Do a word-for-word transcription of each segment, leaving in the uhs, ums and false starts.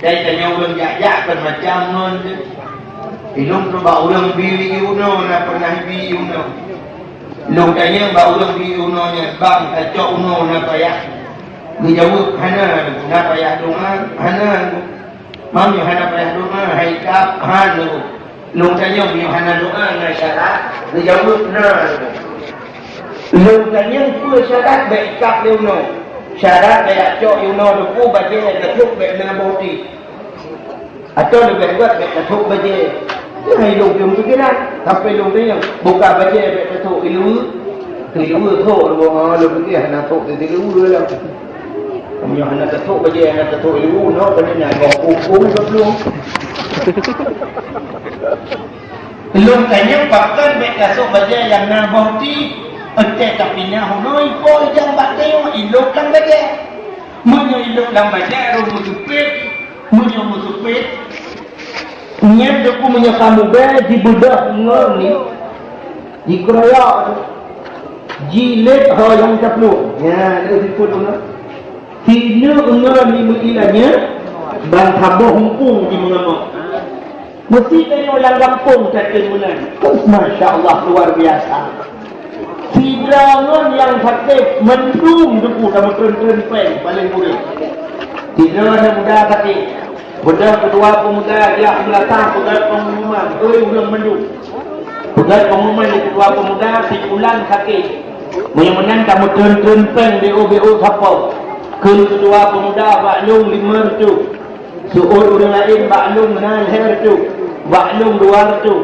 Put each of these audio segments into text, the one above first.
Dai tanyoe ureuëng jak-jak kan macam ngon tu. Ilong tu bak ureuëng bi unoe na pernah bi unoe. Long tanyong bak ureuëng bi unoe nyan, "Bang, tacok unoe na payah?" Geujaweueb, "Hana, na payah doa, hana." Mam nyoe hana payah doa, hai kap, han lôn. Lôn tanyong nyoe hana doa na syarat, geujaweueb na. Lôn tanyong peue syarat bèk ikap lé unoe. Syarat bèk cok unoe teupeu bajèe, tathok bèk na boh ti. Atau leubeh gèt bèk tathok bajèe. Nyan hai lôn pikiran, sampai lôn tanyong, buka bajèe bèk tathok ileue. Ileue thok lôn, lôn pikir hana thok ileue lah. Meunyoe hana tathok bajèe, hana tathok ileue, nyoe pane na goh pungpung goh plueng. Lôn tanyong pakon bèk tasok bajèe nyang na boh ti, eunteuk tapinah unoe ipo ijang bak tayong ilok lam bajèe. Meunyoe ilok lam bajèe, rhom meuseupet, meunyoe meuseupet, nyan teupeu meunyoe ka mubèe jibeudôh ngon ni, jikeurayok tu. Jilét ho nyang taplueng. Nyan, lheueh jipeuet unoe. Sineuk ngon limong ilan nyan, ban saboh muphom jimeungamong. Meusti tanyoe lam gampông tatem meunan. Masya Allah, luar biasa. Sidroe ngon nyang sakét, mandum teupeu tameutreun-treun péng paleng kureueng. Sidroe aneuk muda sakét. Beudôh keudua peumuda, jak meulasah peugöt peungumuman, "Oi, ureueng mandum!" Peugöt peungumuman lé keudua peumuda, "Si pulan sakét." Meunyoe meunan ka meutreun-treun péng B O B O sapo. Kheun keudua peumuda, "Bak lôn limong reutôh." Seuôt ureueng laén, "Bak lôn meunan lhèe reutôh." "Bak lôn dua reutôh."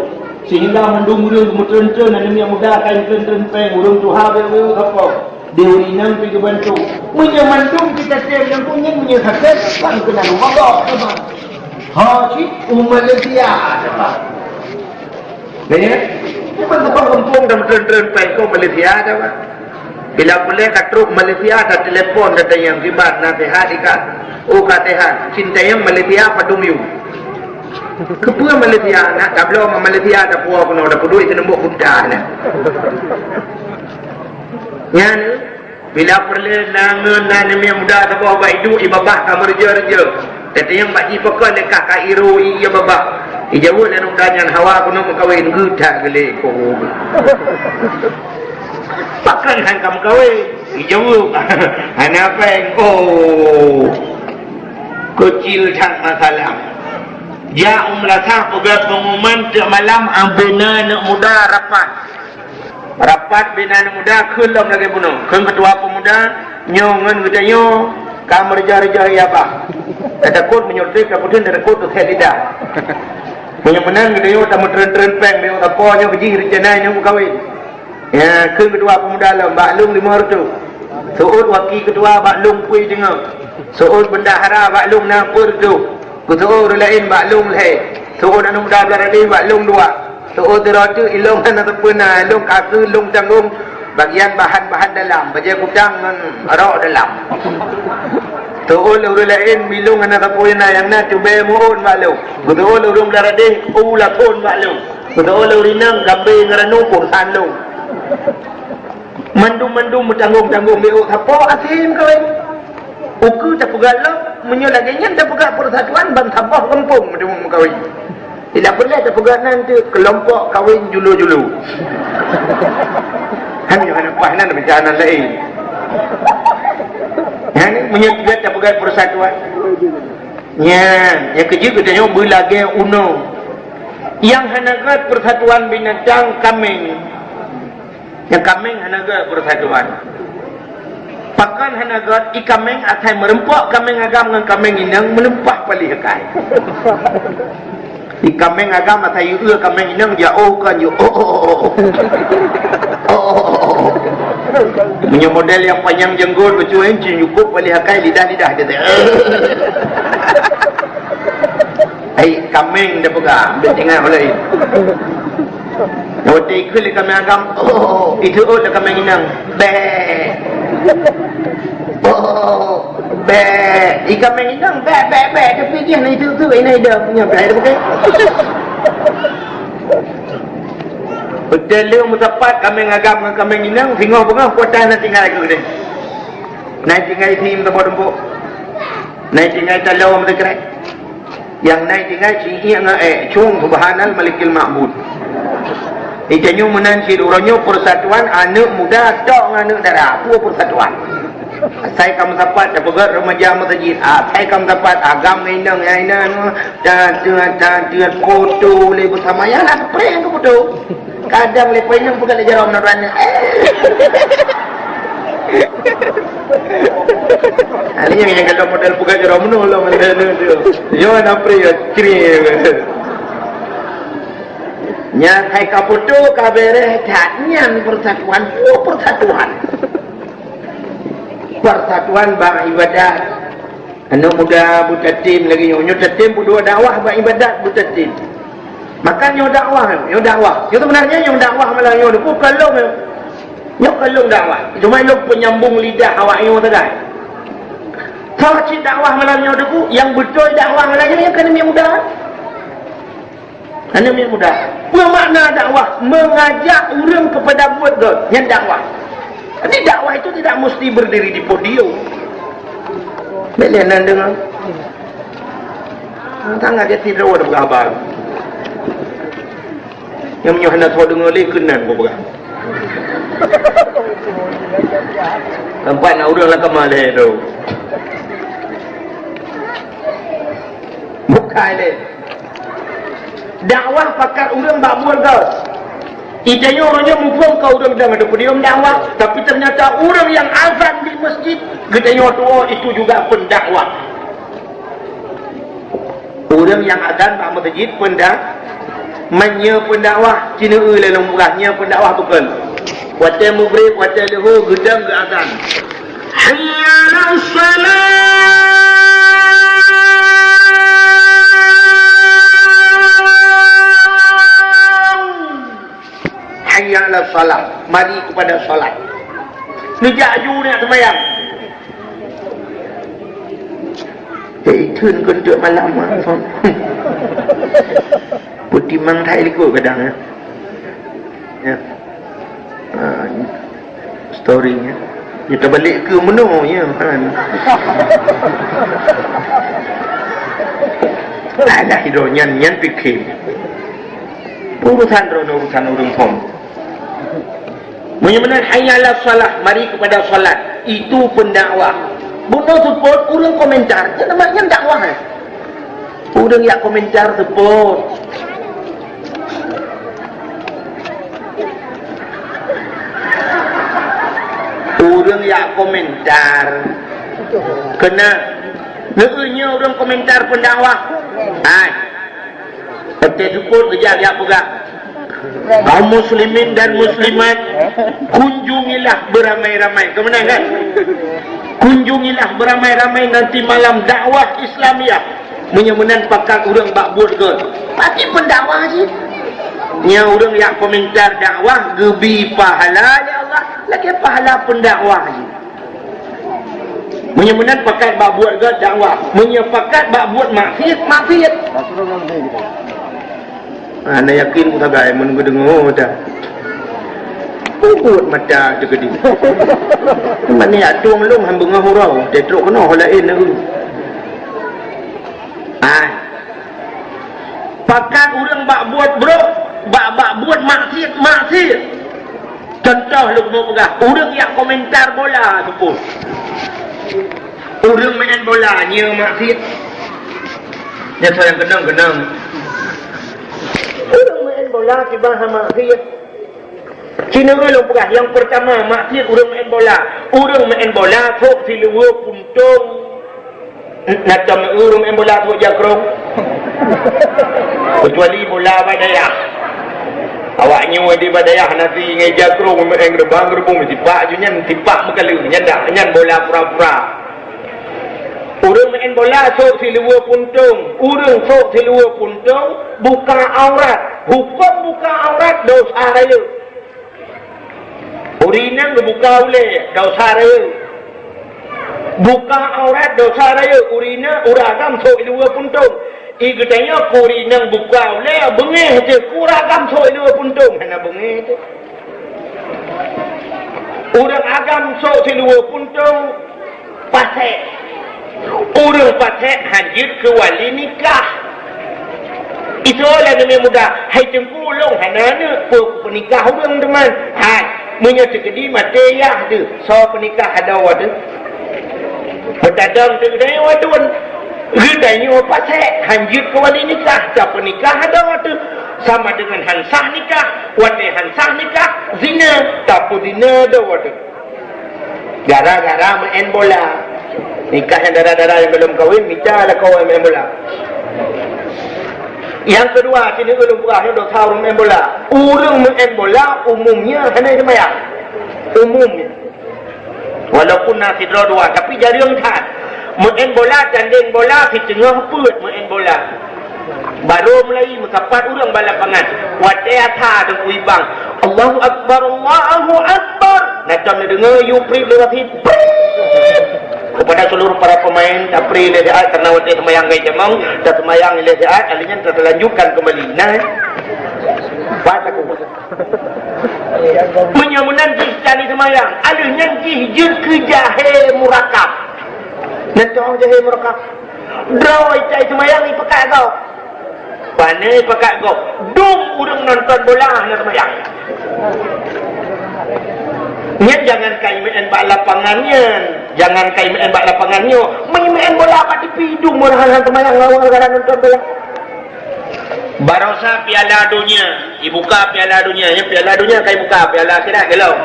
Sehingga mandum ureueng meutreun-treun, aneuk muda ka treun-treun péng, ureueng tuha B O B O sapo. Di ureueng inong pih geubantu. Meunyoe mandum kita tem nyang kunyan meunyoe sakét, kan keunan rumoh gob, teuma. Ha, cit, u Malaysia, teuma. Nyan, nyan. Nyan ban teuma gampông dan treun-treun péng u Malaysia, teuma. Bila pulèh ka trok Malaysia, ka telepon, ka tanyong kiban, na sehat, ika. Oh, ka sehat. Cit tanyong Malaysia padum yum. Keupeue Malaysia, nak tabloe ma Malaysia, tapuwoe keunoe, tapeuduek keuneuk bok peugah na. Nyan, bila peureulèe na ngon na aneuk muda saboh bak iduek, i babah ka meureujoh-reujoh. Tatanyong bak jih pakon lé kah ka iru i, i babah. Ijaweueb lé aneuk muda nyan, "Hawa keuneuk meukawen." "Geuh that geulé ko." "Pakon han ka meukawen?" Ijaweueb, "Hana péng." Oh. Keucil that masalah. Jak u meulasah peugöt peungumuman tiep malam, abéh na aneuk muda rapat. Rapat bina aneuk muda kheun lom lagèe bunoe. Kheun keudua peumuda, "Nyoe ngon geutanyoe ka meureujoh-reujoh, ya bah. Tatakot meunyoe trép tapeutheun, tatakot teuthèe lidah. Meunyoe meunan geutanyoe tameutreun-treun péng, meunyoe tapo nyoe jih reuncana nyoe meukawen." Ya, kheun keudua peumuda lom, "Bak lôn limong reutôh." Seuôt waki keudua, "Bak lôn peuet teungoh." Seuôt bendahara, "Bak lôn na peuet reutôh." Geuseuôt ureueng laén, "Bak lôn lhèe." Seuôt aneuk muda blah radeh, "Bak lôn dua." Seuôt sidroe teuk, "Ilôn hana sapeue na, ilôn ka kheun lôn tanggong bagian bahan-bahan dalam, bajèe kutang ngon rok dalam." Seuôt lé ureueng laén, "Ilôn hana sapeue na, nyang na cubèe meu'ôn bak lôn." Geuseuôt lé ureueng blah radeh, "U lathôn bak lôn." Geuseuôt lé ureueng inong, "Gambé ngon ranup urusan lôn." Mandum-mandum meutanggong-tanggong, bèk sapo asai meukawen. Ukeue tapeugah lom, meunyoe lagèe nyan tapeugah persatuan ban saboh gampông meuteumèe meukawen. Tidak peureulèe tapeugah nan teuk keulompok kawen julo-julo. Hana, hana paih nan bicara nan laén. Nyan meunyoe tidak tapeugah persatuan. Nyan, nyang keujeuet geutanyoe beulagèe unoe. Nyang hana gèt persatuan binatang kaméng. Nyang kaméng hana gèt persatuan. Pakon hana gèt, i kaméng asai meureumpok kaméng agam ngon kaméng inong meulumpah paléh akai. I kaméng agam asai yue kaméng inong jiôh kon yue. Oh, oh, oh, oh. Oh, oh, oh, oh. Meunyoe model nyang panyang jenggot bacut, eh, cit cukup paléh akai lidah-lidah dia teh. Hai, kaméng dah peugah, ambil tinggal oleh. Watèe ikheun lé kaméng agam, oh, itu oh lé kaméng inong, bèk. Oh, bèk. I kaméng inong, bèk, bèk, bèk. Tapi dia na itu tu, ini dah punya bèk, bukan? Beutôi lé meusapat kaméng agam ngon kaméng inong, singoh beungoh kuota na tinggai keu geude. Na i tinggai sie meuteumpo-teumpo. Na i tinggai taloe meuteukrék. Nyang na i tinggai sie ngon ék, cung subhanal malikil ma'bud. Di tanyoe meunan cit, uroe nyoe persatuan aneuk muda tok ngon aneuk dara, peue persatuan. Asai ka meusapat tapeugét remaja meuseujid, asai ka meusapat agam ngon inong, ngon inan, dan, dan, dan, dan foto lé beusama, ya lah, prank keu foto. Kadang lé poh inong peugah lé jaroe meunoe droeneuh. Hana nyang, nyang galak model peugah jaroe meunoe lom, lé, lé, lé. Yo, na pri, ya, cri. Nyan hai ka foto, ka beres that, nyan persatuan, peue persatuan. Persatuan bak ibadat. Aneuk muda beutatem lagèe nyoe, nyoe tatem peuduek dakwah bak ibadat beutatem. Maka nyoe dakwah, nyoe dakwah. Nyoe sebenarnya nyoe dakwah malam nyoe, nyoe kon lôn nyoe. Nyoe kon lôn dakwah. Cuma lôn penyambung lidah awak nyoe sagai. Soe cit dakwah malam nyoe Teungku, nyang beutôi dakwah malam nyoe nyang keuneuk muda. Aneuk miet muda, peue makna dakwah? Mengajak ureueng kepada buet göt, nyan dakwah. Jadi dakwah itu tidak mesti berdiri di podium. Bèk lé nan deungö. Tanggah dia tidur ada berkabar. Nyang meunyoe hana soe deungö lé keunan kupeugah. Teumpat na ureueng lam kama lé tu. Bukai lé. Dakwah pakat ureueng bak buet göt. Geutanyoe uroe nyoe muphom keu ureueng dang ada podium dakwah, tapi ternyata ureueng nyang azan di masjid geutanyoe tuwoe itu juga pendakwah. Ureueng nyang azan bak masjid penda-, meunyoe pendakwah, ci neueu lé lôn peugah, nyoe pendakwah bukon. Watèe mugreb, watèe leuhô, geudong geuazan. Hayya 'alas shalah. Hayya 'alas shalah. Mari kepada salat. Neujak aju neujak seumayang. Eh, itheun keu enteuk malam, ah. Peutimang that likot kadang, ya. Ya. Ah, story-nya. Ya, tabalek keu meunoe, ya, kan. Alah, droe nyan, nyan pikir. Urusan droeneuh, urusan ureueng phon. Meunyoe meunan, "Hayya 'alas shalah, mari kepada salat." Itu pendakwah. Bunoe seupôt ureueng komentar, nyan nama nyan dakwah, eh. Ureueng jak komentar seupôt. Ureueng jak komentar. Keunan, neueu nyoe ureueng komentar pendakwah. Hai. Watèe seupôt geujak jak peugah, "Kaum muslimin dan muslimat, kunjungilah beramai-ramai." Keu meunan kan? "Kunjungilah beramai-ramai nanti malam dakwah Islamiyah." Meunyoe meunan pakat ureueng bak buet göt, pasti pendakwah cit. Nyan ureueng nyang komentar dakwah geubi pahala lé Allah lagèe pahala pendakwah cit. Meunyoe meunan pakat bak buet göt dakwah, meunyoe pakat bak buet maksiet, maksiet. Ah, na yakin ku sagai meunyoe geudeungoe dah. Pukot mata teukeudi. Mani atong lôn han beungoh uroe, teutrok keunoe ho laén na ureueng. Ah. Pakat ureueng bak buet brok, bak, bak buet maksiet, maksiet. Contoh lôn keuneuk peugah, ureueng nyang komentar bola seupôt. Ureueng meu'en bola nyoe maksiet. Nyan soe nyang keunong, keunong. Ureueng meu'en bola kiban hana maksiet. Ci neueu lôn peugah, nyang peurtama, maksiet ureueng meu'en bola. Ureueng meu'en bola trok siluweue puntông. Na tom ureueng meu'en bola trok jakrong. Keucuali bola bak dayah. Awak nyoe di bak dayah nasi ngon jakrong meu'en geureubang-geureubong, sipak ju nyan, sipak meukaleueng. Nyan dak, nyan bola pura-pura. Ureueng meu'en bola trok siluweue puntông. Ureueng trok siluweue puntông buka aurat. Hukôm buka aurat dosa rayeuk. Ureueng inong geubuka ulèe, dosa rayeuk. Buka aurat, dosa rayeuk. Ureueng inong, ureueng agam trok siluweue puntông. I geutanyoe keu ureueng inong buka ulèe, beungéh teuh, keu ureueng agam trok siluweue puntông, hana beungéh teuh. Ureueng agam trok siluweue puntông, Pasék. Ureuëng pasék hana jeuet keu wali nikah. Isoe lé aneuk muda, "Hai Teungku, ulôn hana aneuk, peue kupeunikah ureuëng teuma?" Hai, meunyoe teukeudi maté yah deuh, soe peunikah adoe deuh? Beutadong teuh geutanyoe wadon. Geutanyoe pasék hana jeuet keu wali nikah, tapeunikah adoe deuh. Sama deungon hana sah nikah, watée hana sah nikah, zina, tapeuzina adoe deuh. Gara-gara meu'en bola. Nikah nyang dara-dara nyang gohlom kawin, mita lakoe meu'en bola. Nyang keudua, sineuk ulôn peugah nyoe dosa ureuëng meu'en bola. Ureuëng meu'en bola umumnya hana seumayang. Umumnya. Walaupun na sidroe dua, tapi jareueng that. Meu'en bola, tandeng bola, siteungoh peuet meu'en bola. Barô mulai meusapat ureuëng bak lapangan. Watée asa teungku ibang, "Allahu Akbar, Allahu Akbar." Na tom neudeungoe yue prip lewat siet. Prip. Kepada seluruh para pemain, tapri lé siat karena watée seumayang gai jamong, taseumayang lé siat, alih nyan tatalanjutkan kembali. Nah, eh. Pat aku. Meunyoe meunan jih cari seumayang, alih nyan jih jeuet keu jahé murakab. Neutoh jahé murakab. Droe itai seumayang ipeugah gob. Pane pakat gob, dum ureuëng nonton bola hana seumayang. Nyan jangankai meu'en bak lapangan nyan, jangankai meu'en bak lapangan nyoe. Meunyoe meu'en bola bak TV, dum ureuëng hana seumayang lawan gara nonton bola. Barosa Piala Donya, ibuka Piala Donya, ya, Piala Donya kai buka, Piala Akhirat gelom.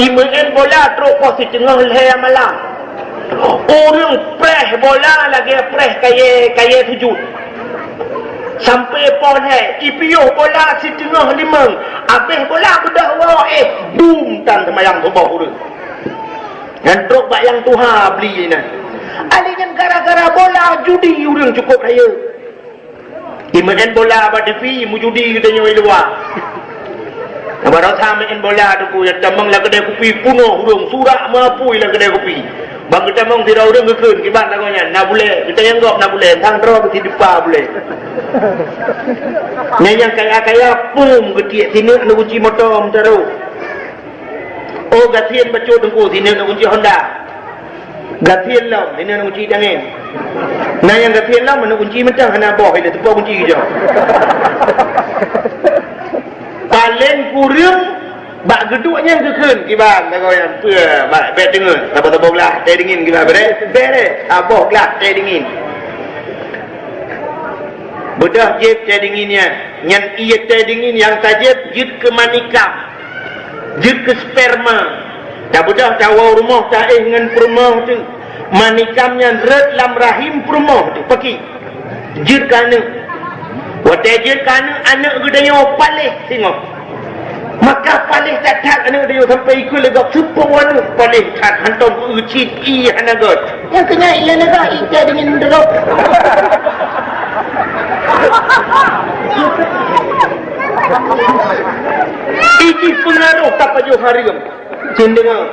Imeu'en bola trok poh siteungoh lhée malam. Ureuëng preh bola lagée preh kayée, kayée sujut. Sampai poh lhée, ipiôh bola siteungoh limong. Abéh bola beudôh woe, eh, dum tan seumayang suboh ureuëng. Nyan trok bak nyang tuha bli nyan. Alih nyan gara-gara bola judi ureuëng cukôp rayeuk. Imeu'en bola bak TV, meujudi geutanyoe i luwa. Barosa meu'en bola teungku, nyang tamong lam keudai kupi punoh ureuëng, surak meupui lam keudai kupi. Ban geutamong sidroe ureuëng geukheun, kiban lagoe nyan, na bulée, geutanyong gob na bulée, sang droe geusidepa bulée. Nyan nyang kaya-kaya, pum geutiek sineuk neugunci moto meutarôh. Oh, gasien bacut teungku, sineuk neugunci Honda. Gasien lom, sineuk neugunci tangen. Na nyang gasien lom, neugunci mantong hana boh, ile teupeue gunci keujong. Paleng kureueng bak geuduek nyan geukheun, kiban lagoe nyan, peue, bak, bék deungon, saboh-saboh glah teh dingin kiban, bere, bere, saboh glah teh dingin. Beudôh jieb teh dingin nyan, nyan ié teh dingin nyang tajieb jeuet keu manikam. Jeuet keu sperma. Tabeudôh tawoe rumoh taéh ngon peurumoh teuh. Manikam nyan rhot lam rahim peurumoh teuh. Paki? Jeuet keu aneuk. Watée jeuet keu aneuk, aneuk geutanyoe paléh singoh. Maka paléh that-that aneuk geutanyoe sampai ikheun lé gob seupôt aneuk paléh that hantom keu cit ié hana göt. Nyang keunyai ié nyan ka ié teh dingin meudrob. Ijih peungaroh tapajoh hareuem. Cen deungoe.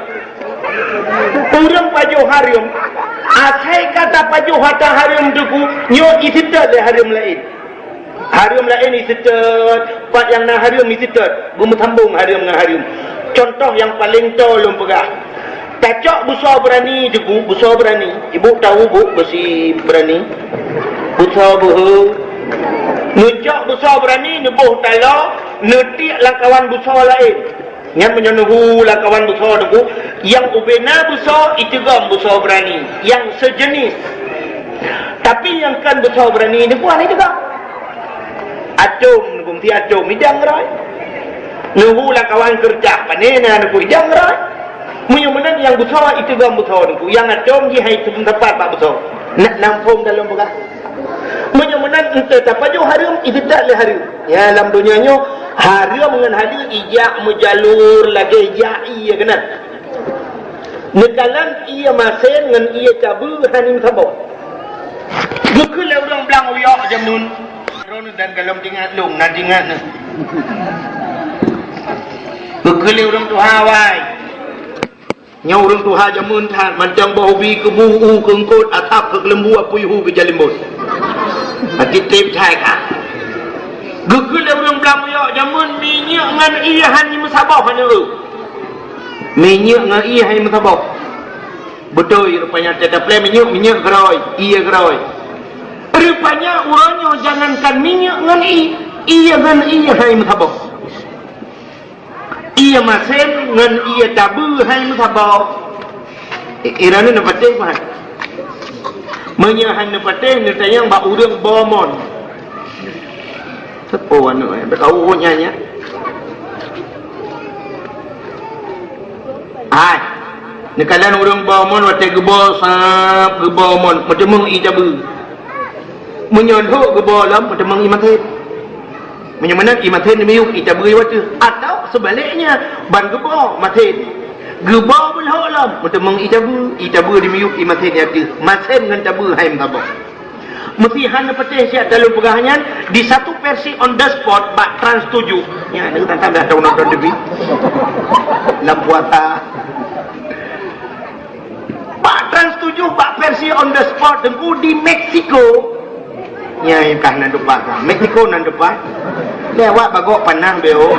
Ureuëng pajoh hareuem, asai ka tapajoh ata hareuem teungku, nyoe iseutôt lé hareuem laén. Hareuem laén iseutôt, pat nyang na hareuem iseutôt, beumeusambong hareuem ngon hareuem. Cuntoh nyang paleng toe lôn peugah. Tacok beusoe beurani teungku, beusoe beurani. Ibu tahu, Bu, beusi beurani? Beusoe beuhe. Neucok beusoe beurani, neuboh taloe, neutiek lam kawan beusoe laén. Nyan meunyoe neuhu lam kawan beusoe teungku, nyang ubena beusoe iteugom beusoe beurani, nyang seujeuniih. Tapi nyang kon beusoe beurani teungku hana iteugom. Acom teungku, meusti acom, idang rhoi. Neuhu lam kawan keureucah, pane na teungku, idang rhoi. Meunyoe meunan nyang beusoe iteugom beusoe teungku, nyang acom jih hai teupeu sapat bak beusoe. Nak nampông dalam peugah. Meunyoe meunan eunteuk tapajoh hareuem, iseutôt lé hareuem. Ya, lam donya nyoe, hareuem ngon haleue ijak meujalur lagée jak ié keunan. Neukalon ié masen ngon ié cabeue hana meusaboh. Geukheun lé ureuëng blang uyok jameun. Droeneuh dan golom teuingat lôn, na teuingat neuh. Geukheun lé ureuëng tuha awai. Nyoe ureuëng tuha jameun that, mantong boh ubi keubu u keu eungkôt, asab keu keuleumbu, apui hu keu jalimbot. Até tép that ka. Geukheun lé ureuëng blang uyok jameun, minyeuk ngon ié hana meusaboh, hana eu. Minyeuk ngon ié hana meusaboh. Beutôi, rupanya teuta plè minyeuk, minyeuk keurôi, ié keurôi. Rupanya uroe nyoe jangankan minyeuk ngon ié, ié ngon ié hai meusaboh. Ié masen ngon ié tabeue hai meusaboh. I-, iran neupatéh mah. Meunyoe han neupatéh, neutanyong bak ureuëng bomon. Seupôt aneuk, eh, beutau nyan, nyan. Hai, neukalon ureuëng bomon watée geuboh sab, geuboh mon, meuteumeung ié tabeue. Meunyoe lhok geuboh lom, meuteumeung ié masen. Meunyoe meunan ié masen miyueb, ié tabeue ié watée. Atau sebaliknya, ban geuboh masen. Geuboh beulhok lom, meuteumeung ié tabeue, ié tabeue dimiyueb, ié masen ié ateueh. Masen ngon tabeue hai meusaboh. Meusi han neupatéh siat talôn peugah nyan di satu versi on the spot bak Trans tujuh. Nyan, deungon tantang dah tahu nonton T V. Lam puasa. Bak Trans tujuh, bak versi on the spot, Teungku, di Meksiko. Nyan, kah nan depan. Meksiko nan depan. Lewat bagok panang beo.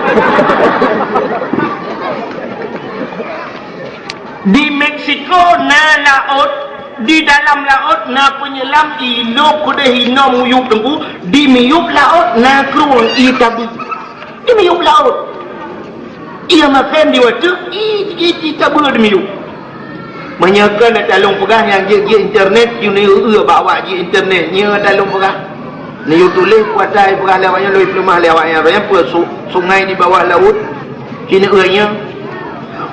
Di Meksiko na laôt, di dalam laôt na peunyelam ilok keudeh inong miyueb Teungku, di miyueb laôt na krueng ié tabeue. Di miyueb laôt. Ié masen di watée, ié, ié, ié tabeue di miyueb. Meunyoe kon talôn peugah nyang jeuet-jeuet internet, jeuet neueu bak awak jeuet internet, nyoe talôn peugah. Neuyue tuléh kuasa ipeugah lé awaknyan, lôn ipeuleumah lé awaknyan, awaknyan peue su-, sungai di bawah laôt, ci neueu nyan.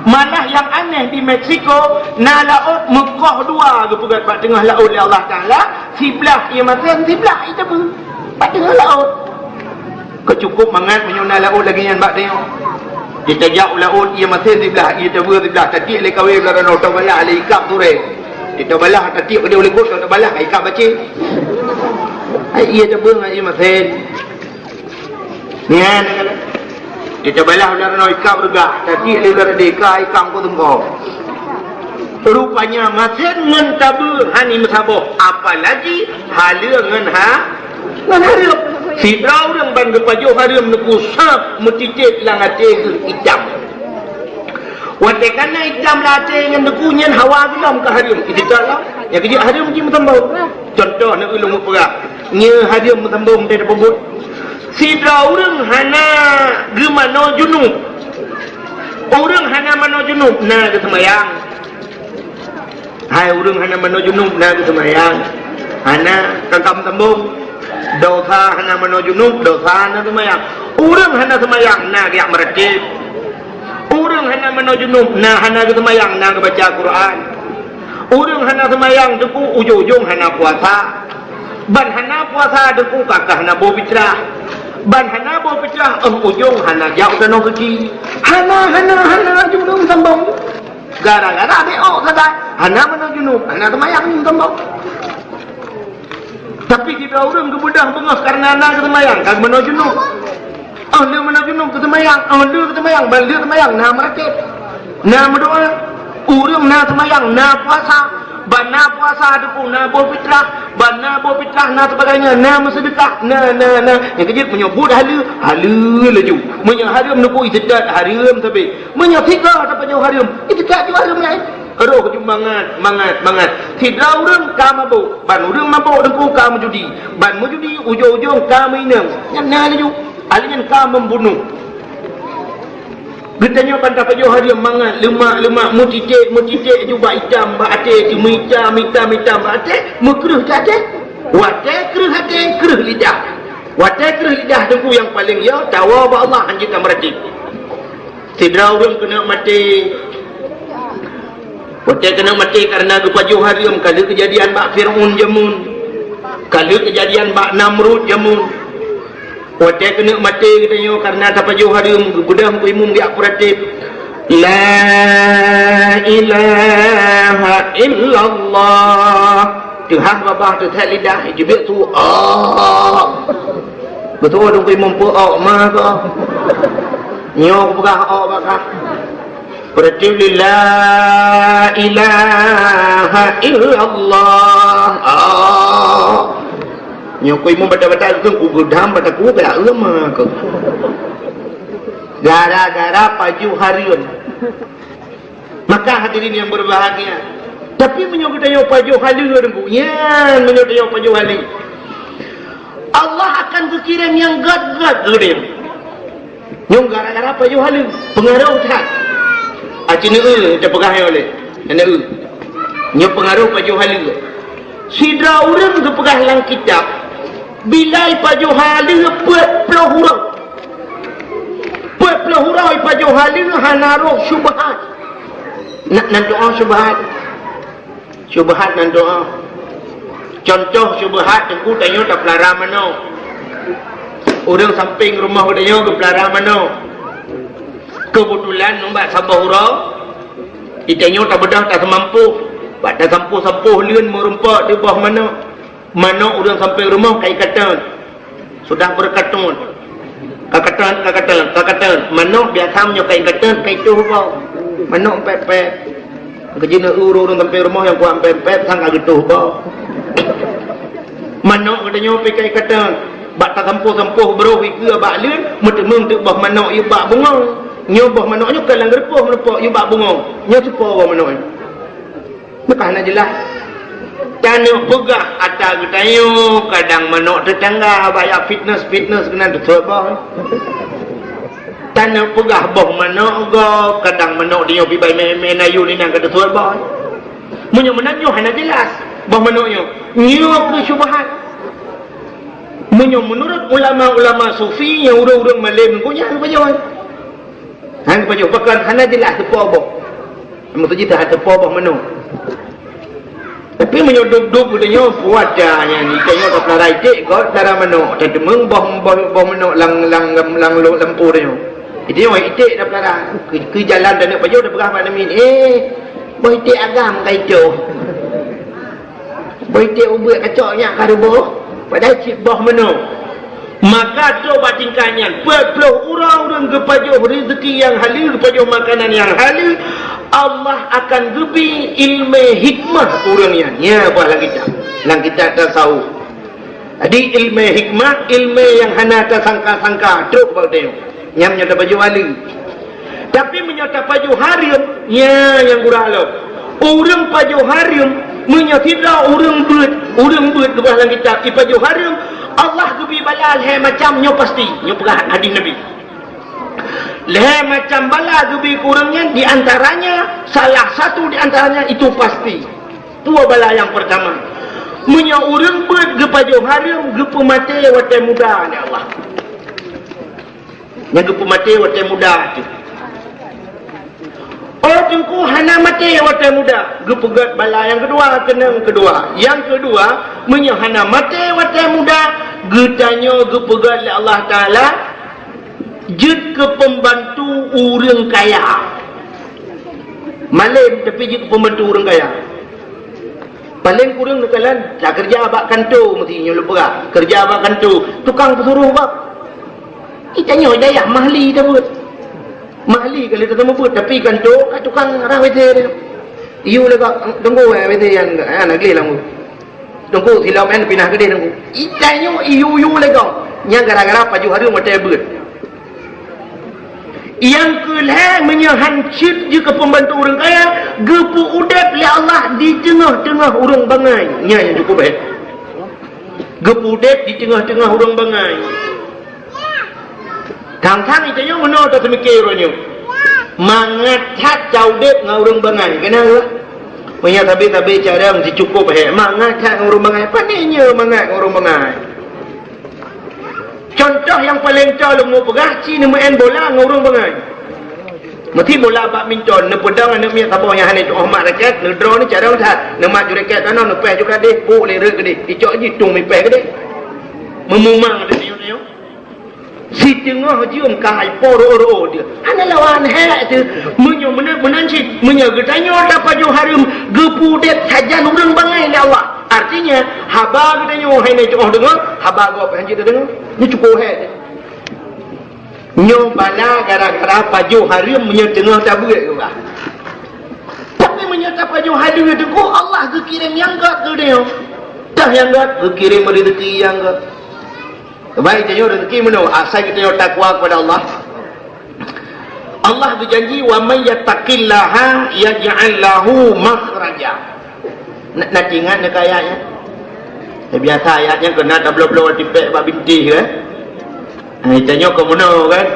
Malah nyang aneh di Meksiko, na laôt meukoh dua geupeugét bak teungoh laôt lé Allah Taala, siblah ié masen, siblah ié tabeue. Bak teungoh laôt. Keu cukup mangat meunyoe na laôt lagée nyan bak tanyoe. Jitajak u laôt, ié masen siblah, ié tabeue siblah, tatiek lé kawé blah ranoe, tabalah lé ikab turée. Tabalah tatiek keudeh u likot, tabalah ikab bacé. Hai ié tabeue ngon ié masen. Nyan, tabalah blah ranoe ikab reugah, tatiek lé blah radé, ka ikab ku teungko. Rupanya masen ngon tabeue hana meusaboh, apalagi haleue ngon ha-, ngon hareuem. Sidroe ureuëng ban geupajoh hareuem neuku sab meutiték lam até geuh itam. Watée ka na itam lam até ngon neuku nyan hawa geulom ka hareuem, iditat lom. Nyang keujeuet hareuem jimeusaboh. Cuntoh na ulôn meupeugah, nyoe hareuem meusaboh meutai tapeubuet. Sidroe ureuëng hana geumanoe junub. Ureuëng hana manoe junub na geuseumayang. Hai ureuëng hana manoe junub na geuseumayang? Hana, ka ka meusambong. Dosa hana manoe junub, dosa na seumayang. Ureuëng hana seumayang na geujak meuratéb. Ureuëng hana manoe junub na hana geuseumayang, na geubaca Quran. Ureuëng hana seumayang Teungku ujong-ujong hana puasa. Ban hana puasa Teungku ka hana boh pitrah. Ban hana boh pitrah, eh, ujong hana jak u tanoh suci. Hana, hana, hana, ujong-ujong sambong. Gara-gara beok sagai, hana manoe junub, hana seumayang nyoe tambah. Tapi sidroe ureuëng geubeudôh beungoh kareuna na geuseumayang, ka geumanoe junub. Oh, lheueh manoe junub geuseumayang, oh, lheueh geuseumayang, ban lheueh seumayang na meuratéb, na meudoá. Ureuëng na seumayang, na puasa, ban na puasa Teungku na boh pitrah, ban na boh pitrah na sebagainya, na meuseudeukah, na, na, na. Nyang keujeuet meunyoe buet haleue, haleue laju. Meunyoe hareuem Teungku iseutôt, hareuem sabe. Meunyoe sigoe tapajoh hareuem, iseutôt ju hareuem laén. Roh ju mangat, mangat, mangat. Sidroe ureuëng ka mabök, ban ureuëng mabök Teungku ka meujudi. Ban meujudi ujong-ujong ka meuinong. Nyan na laju. Ahli nyan ka membunuh. Geutanyoe ban tapajoh hareuem mangat, leumak-leumak, meutiték-meutiték ju bak itam bak até, ju meuitam-itam-itam bak até, meukreueh até. Watée kreueh até, kreueh lidah. Watée kreueh lidah Teungku nyang paleng yo, tawoe bak Allah hanjeuet tameuratéb. Sidroe ureuëng keuneuk maté. Watée keuneuk maté kareuna geupajoh hareuem, ka lheueh keujadian bak Fir'aun jameun. Ka lheueh keujadian bak Namrud jameun. Watée keuneuk maté geutanyoe kareuna tapajoh hareuem, geubeudôh Teungku Imum geujak peuratéb, "La ilaha illallah." Teuhah babah teuthét lidah, jeubiet su, "Oh." Beutôi Teungku Imum peu-ok ma keuh. Nyoe kupeugah ok bak kah. Berarti la ilaha illallah. Oh. Nyoe Teungku Imum baca-baca tu ku geudam bak takue keu ma keuh. Gara-gara pajoh hareuem. Maka hadirin yang berbahagia, Tapi meunyoe geutanyoe pajoh haleue Teungku, nyan meunyoe tanyoe pajoh haleue, Allah akan geukirém nyang gét-gét geutanyoe. Nyoe gara-gara pajoh haleue, peungaroh that. Aci neu-eu teupeugah nyoe lé, neu-eu. Nyoe peungaroh pajoh haleue. Sidroe ureuëng geupeugah lam kitab, bilai pajoh haleue peuet ploh uroe. Peuet ploh uroe pajoh haleue hana roh syubhat. Nak nan doa syubhat. Syubhat nan doa. Contoh syubhat Teungku, tanyoe tapeulara manok. Ureuëng sampéng rumoh geutanyoe geupeulara manok. Keubeutulan nibak saboh uroe, geutanyoe tabeudôh taseumampôh. Bak tasampôh-sampôh leuen meurumpok di boh manok. Manok ureuëng sampéng rumoh ka ikateun. Sudah beureukateun. Ka kateun, ka kateun, ka kateun. Manok biasa meunyoe ka ikateun, ka itoh boh. Manok pet-pet. Keujeuneuh ureuëng sampéng rumoh nyang kuat pet-pet, sang ka geutoh boh. Manok geutanyoe pih ka ikateun. Bak tasampôh-sampôh broh ikeue bak leuen, meuteumeung teuk boh manok yue bak bungong. Nyoe boh manok nyoe ka lam geureupôh meurumpok yue bak bungong. Nyoe cupo boh manok nyoe. Meuka hana jeulaih. Taneuk peugah ata geutanyoe, kadang manok teutangga bak jak fitnes-fitnes keunan teusuet boh. Taneuk peugah boh manok goe, kadang manok di nyoe pibai mé-mé na yue inan ka teusuet boh. Meunyoe meunan nyoe hana jeulaih boh manok nyoe. Nyoe keuh syubhat. Meunyoe meunurot ulama-ulama sufi nyang ureuëng-ureuëng malém geuh nyan pajoh. Han pajoh, pakon hana jeulaih teupo boh. Maksud jih hana teupo boh manok. Tapi meunyoe dub-dub geutanyoe puasa nyan, geutanyoe tapeulara iték goe peulara manok, tateumeung boh, boh, boh manok lam, lam, lam, lam, lam po tanyoe. Jadi nyoe iték tapeulara. Keu, keu jalan taneuk pajoh tapeugah bak Nabi, "Eh, boh iték agam ka itoh." Boh iték ubeut kacok nyak ka ruboh, padahai cit boh manok. Maka trok bak tingkat nyan, peuet ploh uroe ureuëng geupajoh rezeki nyang haleue, geupajoh makanan nyang haleue, Allah akan geubri ileumé hikmah ureuëng nyan. Nyan buah lam kitab. Lam kitab tasawuf. Jadi ileumé hikmah, ileumé nyang hana tasangka-sangka, trok bak tanyoe. Nyan meunyoe tapajoh haleue. Tapi meunyoe tapajoh hareuem, nyan nyang gura lom. Ureuëng pajoh hareuem, meunyoe sidroe ureuëng beuet, ureuëng beuet geupeugah lam kitab, ipajoh hareuem, Allah geubri bala lhée macam nyoe pasti. Nyoe peugah hadis Nabi. Lhée macam bala geubri keu ureuëng nyan, di antaranya, salah satu di antaranya itu pasti. Peue bala nyang peurtama? Meunyoe ureuëng beuet geupajoh hareuem, geupeumaté watée muda lé Allah. Nyang geupeumaté watée muda teuh. Oh Teungku hana maté watée muda, geupeugét bala nyang keudua, keunong keudua. Nyang keudua, meunyoe hana maté watée muda, geutanyoe geupeugét lé Allah Taala jeuet keu peumbantu ureuëng kaya. Malém tapi jeuet keu peumbantu ureuëng kaya. Paleng kureueng neukalon, takeureuja bak kantô meusti nyoe lôn peugah. Keureuja bak kantô, tukang peusuroh gob. Geutanyoe dayah mahli tabeuet. Mahli ka lheueh tateumé beuet, tapi kantô ka tukang rah WC teuh. Iyue lé gob, Teungku, eh, WC nyan, eh, na gleh lam. Teungku, silom nyan pinah keudeh, Teungku. Geutanyoe iyue-iyue lé gob. Nyan gara-gara pajoh hareuem watée beuet. Nyang keulhée, meunyoe han cit jeuet keu peumbantu ureuëng kaya, geupeu udeb lé Allah di teungoh-teungoh ureuëng bangai. Nyan nyang cukup hék. Geupeu udeb di teungoh-teungoh ureuëng bangai. Thang-thang geutanyoe meunoe taseumike uroe nyoe. Mangat that taudeb ngon ureuëng bangai. Keunan, meunyoe sabe-sabe carông sicukup hék. Mangat that ngon ureuëng bangai. Pane nyoe mangat ngon ureuëng bangai. Contoh nyang paleng toe lôn peugah, ci neumeu'en bola ngon ureuëng bangai. Meuti bola badminton, neupeudong aneuk miet saboh nyang hana tu'oh mat raket, neudroe ni carông that, neumat ju raket tanoh, neupéh ju kadeh, puk lé rot keudeh, icok jih tueng mipéh keudeh. Meumumang teuh nyoe-nyoe. Siteungoh jeuem ka hai po rô-rô dia. Hana lawan hék teuh. Meunyoe meunan, meunan cit, meunyoe geutanyoe tapajoh hareuem, geupeu udeb sajan ureuëng bangai lé Allah. Artinya, haba geutanyoe hai na tu'oh deungoe, haba gob han jeuet tadeungoe. Nyoe cukup hék. Nyoe bala gara-gara pajoh hareuem meunyoe teungoh tabeuet geuh. Tapi meunyoe tapajoh hareuem teungku, Allah geukirém nyang gét keu geutanyoe. Tah nyang gét, geukirém rezeki nyang gét. Baik, tanyoe rezeki meunoe, asai geutanyoe takwa kepada Allah. Allah geujanji, "Wa may yattaqillaha yaj'al lahu makhraja." Na, na ingat neu keu ayat nyan? Biasa ayat nyan keunan tabloe-bloe tipék bak bintéh, kan? Hai, tanyoe keu meunoe, kan?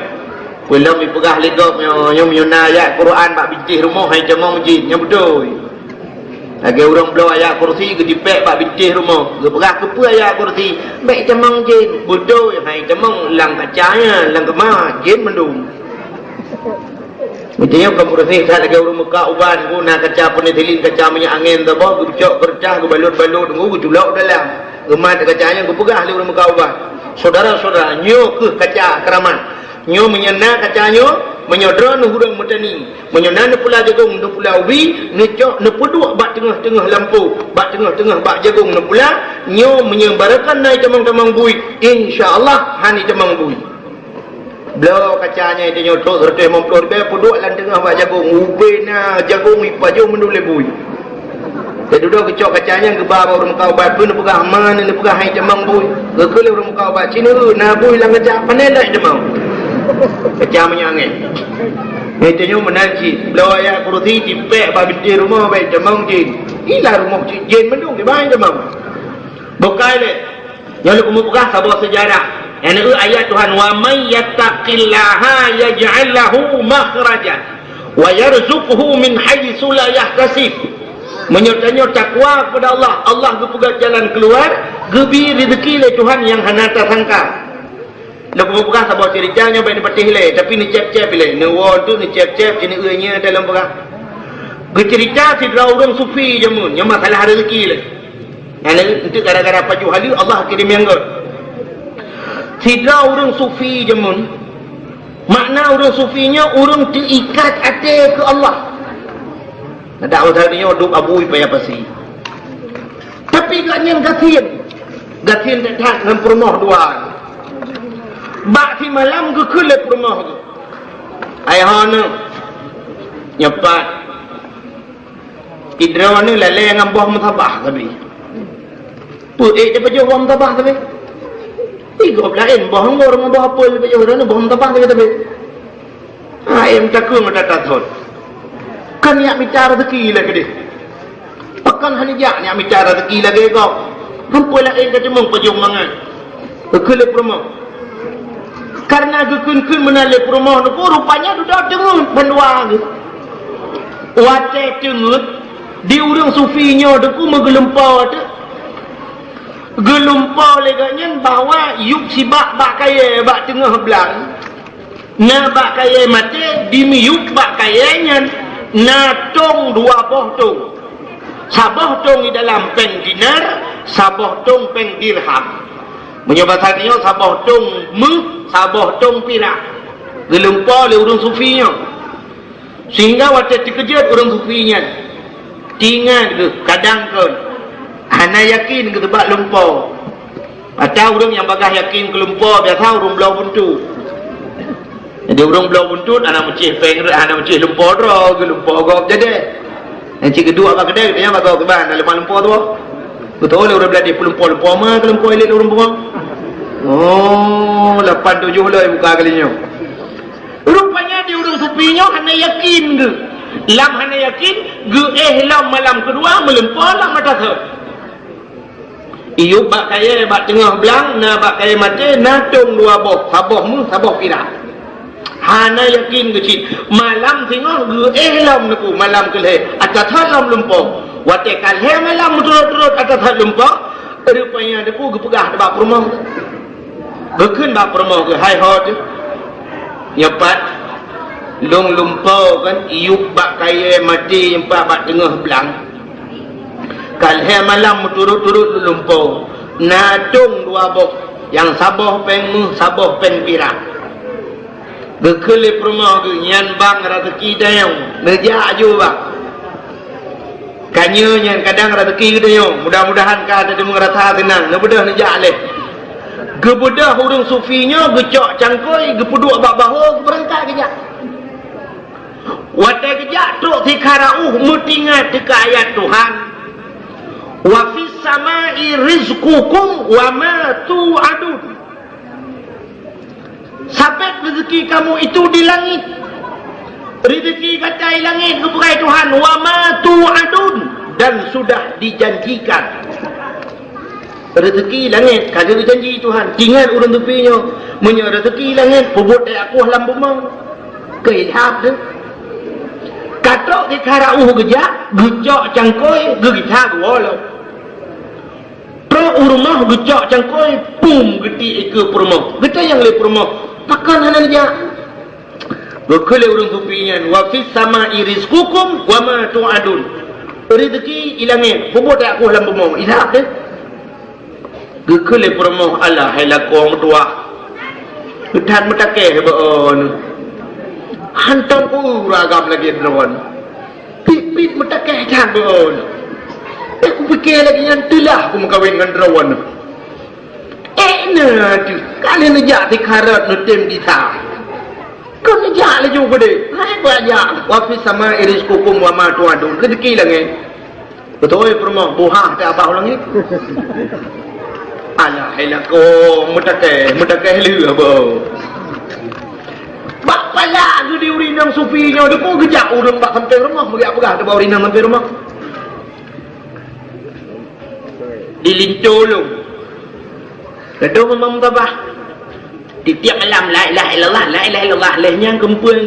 Peulom jipeugah lé gob nyoe, nyoe meunyoe na ayat Quran bak bintéh rumoh, hai tamong jén, nyoe beutôi. Lagée ureuëng bloe ayat kursi geutipék bak bintéh rumoh, geupeugah keupeue ayat kursi, bék tamong jén, beutôi, hai tamong lam kaca nyan, lam keumah, jén mandum. Meunyoe ka meureuséh that lagée ureuëng meuka ubat, na kaca peunetilin, kaca minyeuk angén saboh, geucok keureutah, geubalot-balot, geuculok dalam. Geumat kaca nyan geupeugah lé ureuëng meuka ubat, "Syedara-syedara, nyoe kheueh kaca keuramat. Nyoe meunyoe na kaca nyoe, meunyoe droeneuh ureuëng meutani, meunyoe na neupula jagong, neupula ubi, neucok, neupeuduek bak teungoh-teungoh lampôh, bak teungoh-teungoh bak jagong neupula, nyoe meunyoe barokon na tamong-tamong bui, insya Allah hana tamong bui." Bloe kaca nyan tanyoe trok seratus lima puluh ribèe, peuduek lam teungoh bak jagong. Ubé na jagong ipajoh mandum lé bui. Jadi dudoe geucok kaca nyan geuba bak ureuëng meuka ubat, peue neupeugah, ma neupeugah hai tamong bui. Geukheun lé ureuëng meuka ubat, "Sineuk na bui lam kaca, pane lé tamong." Kaca minyeuk angén. Nyan tanyoe meunan cit, bloe ayat kursi tipék bak bintéh rumoh, bék tamong jén. Ilah rumoh cit jén mandum, kiban tamong. Bukai lé. Nyoe lôn keumeung peugah saboh seujarah. Nyang na ayat Tuhan, "Wa may yattaqillaha yaj'al lahu makhraja wa yarzuqhu min haitsu la yahtasib." Meunyoe tanyoe takwa kepada Allah, Allah geupeugah jalan keuluar, geubri rezeki lé Tuhan nyang hana tasangka. Lôn keumeung peugah saboh cerita nyoe bék neupatéh lé, tapi neucép-cép lé. Neuwoe tu neucép-cép, keuneuk nyan dalam peugah. Geucerita sidroe ureuëng sufi jameun, nyoe masalah rezeki lé. Nyang na, eunteuk gara-gara pajoh haleue Allah kirim nyang göt. Sidroe ureuëng sufi jameun, makna ureuëng sufi nyoe ureuëng teuikat até keu Allah. Nadak masa nyoe duek abui paya pasi. Tapi gobnyan gasien. Gasien that-that ngon peurumoh dua. Bak simalam geukheun lé peurumoh geuh, "Hai ho neuh, nyoe pat." Sidroe nyoe lalée ngon boh meutabah sabe. Peue ék jipajoh boh meutabah sabe? Di gob laén boh anggor ngon boh apel jipajoh, droeneuh boh meutabah sabe-sabe. Hai meutakeueng that-that thon. Kan jak mita rezeki lé keudeh. Pakon hana jak, jak mita rezeki lagée gob? Amphon laén ka teumeung pajoh mangat. Geukheun lé peurumoh. Karena geukheun-kheun meunan lé peurumoh neuku, rupanya dudoe teungeut bandua geuh. Watée teungeut, di ureuëng sufi nyoe teungku meugeulumpo teuk. Geulumpo lé gobnyan bahwa yup sibak bak kayée bak teungoh blang. Na bak kayée maté, dimiyup bak kayée nyan na tong dua boh tong. Saboh tong di dalam péng dinar, saboh tong péng dirham. Meunyoe basa tanyoe, saboh tong méuh, saboh tong pirak. Geulumpo lé ureuëng sufi nyoe. Sehingga watée teukeujot ureuëng sufi nyan, teuingat geuh kadang kon hana yakin geuh teubak lumpo. Ata ureuëng nyang bagaih yakin keu lumpo biasa ureuëng bloe buntut. Jadi ureuëng bloe buntut hana meucéh péng, hana meucéh lumpo droe, geulumpo gob jadi. Nyang cit geuduek bak keudée, nyan bak gob kiban, na limong lumpo tu. Beutôi lé ureuëng Bladeh peulumpo-lumpo ma keu lumpo ilét ureuëng pungo. Oh, lapan tujoh lé buka kali nyoe. Rupanya di ureuëng sufi nyoe hana yakin geuh. Lam hana yakin, geuéh lom malam keudua meulumpo lam mata thon. Iyup bak kayée bak teungoh blang, na bak kayée maté, na tong dua boh, saboh méuh, saboh pirak. Hana yakin geuh cit. Malam singoh geuéh lom neuku, malam keulhée, ata thon lom lumpo. Watée ka lhée malam meuturot-turot ata thon lumpo, rupanya neuku geupeugah bak peurumoh. Geukheun bak peurumoh geuh, "Hai ho teuh, nyoe pat, lôn lumpo kon iyup bak kayée maté nyang pat bak teungoh blang. Ka lhée malam meuturot-turot lôn lumpo, na tong dua boh, nyang saboh péng méuh, saboh péng pirak." Geukheun lé peurumoh geuh, "Nyan bang raseuki tanyoe, neujak aju bang." Ka nyoe nyan kadang raseuki geutanyoe, mudah-mudahan ka tadeungoe rasa seunang, neubeudôh neujak lé. Geubeudôh ureuëng sufi nyoe geucok cangkôi, geupeuduek bak bahô, geubeurangkat geujak. Watée geujak trok sikha rauh meutingat teuka ayat Tuhan, "Wa fis samai rizqukum wa ma tu'adun." Sabab rezeki kamu itu di langit. Rezeki gata di langit geupeugah Tuhan, "Wa ma tu'adun." Dan sudah dijanjikan. Rezeki langét ka geujanji Tuhan. Tinggai ureuëng sufi nyoe, meunyoe rezeki langét, peubuet teuakoh lam bumoe. Keu ilham tu. Ka trok di Karaoh geujak, geucok cangkôi, geugisa geuwoe lom. Trok u rumoh geucok cangkôi, pum geuti ikeue peurumoh. Geutanyong lé peurumoh, "Pakon hana neujak?" Geukheun lé ureuëng sufi nyan, "Wa fis sama'i rizqukum wa ma tu'adun." Rezeki i langét, peubuet teuakoh lam bumoe, ilham deh. Geukheun lé peurumoh, "Alah hai lakoe meutuah. Geuthat meutakeh bak on. Hantom ku uragam lagée droe." Pit-pit meutakeh that beuôn. Eh, kupike lagée nyan teulah kumeukawen ngon droe. Eh, na teuh, ka lheueh neujak sikharot neutem gisa. Kon neujak laju keudeh. Hai bajak, "Wa fis sama'i rizqukum wa ma tu'adun." Rezeki langét. Beutôi peurumoh, buhah teuh abah u langét. Alah, hai lakoe meutakeh, meutakeh lheueh abah. Bak palak geuh di ureuëng inong sufi nyoe, deuh geujak ureuëng bak sampéng rumoh, meugah peugah teuh bak ureuëng inong sampéng rumoh. Di linto lôn. Keudong memang babah. Tiep-tiep malam, "La ilaha illallah, la ilaha illallah." Lheueh nyan keumpuen.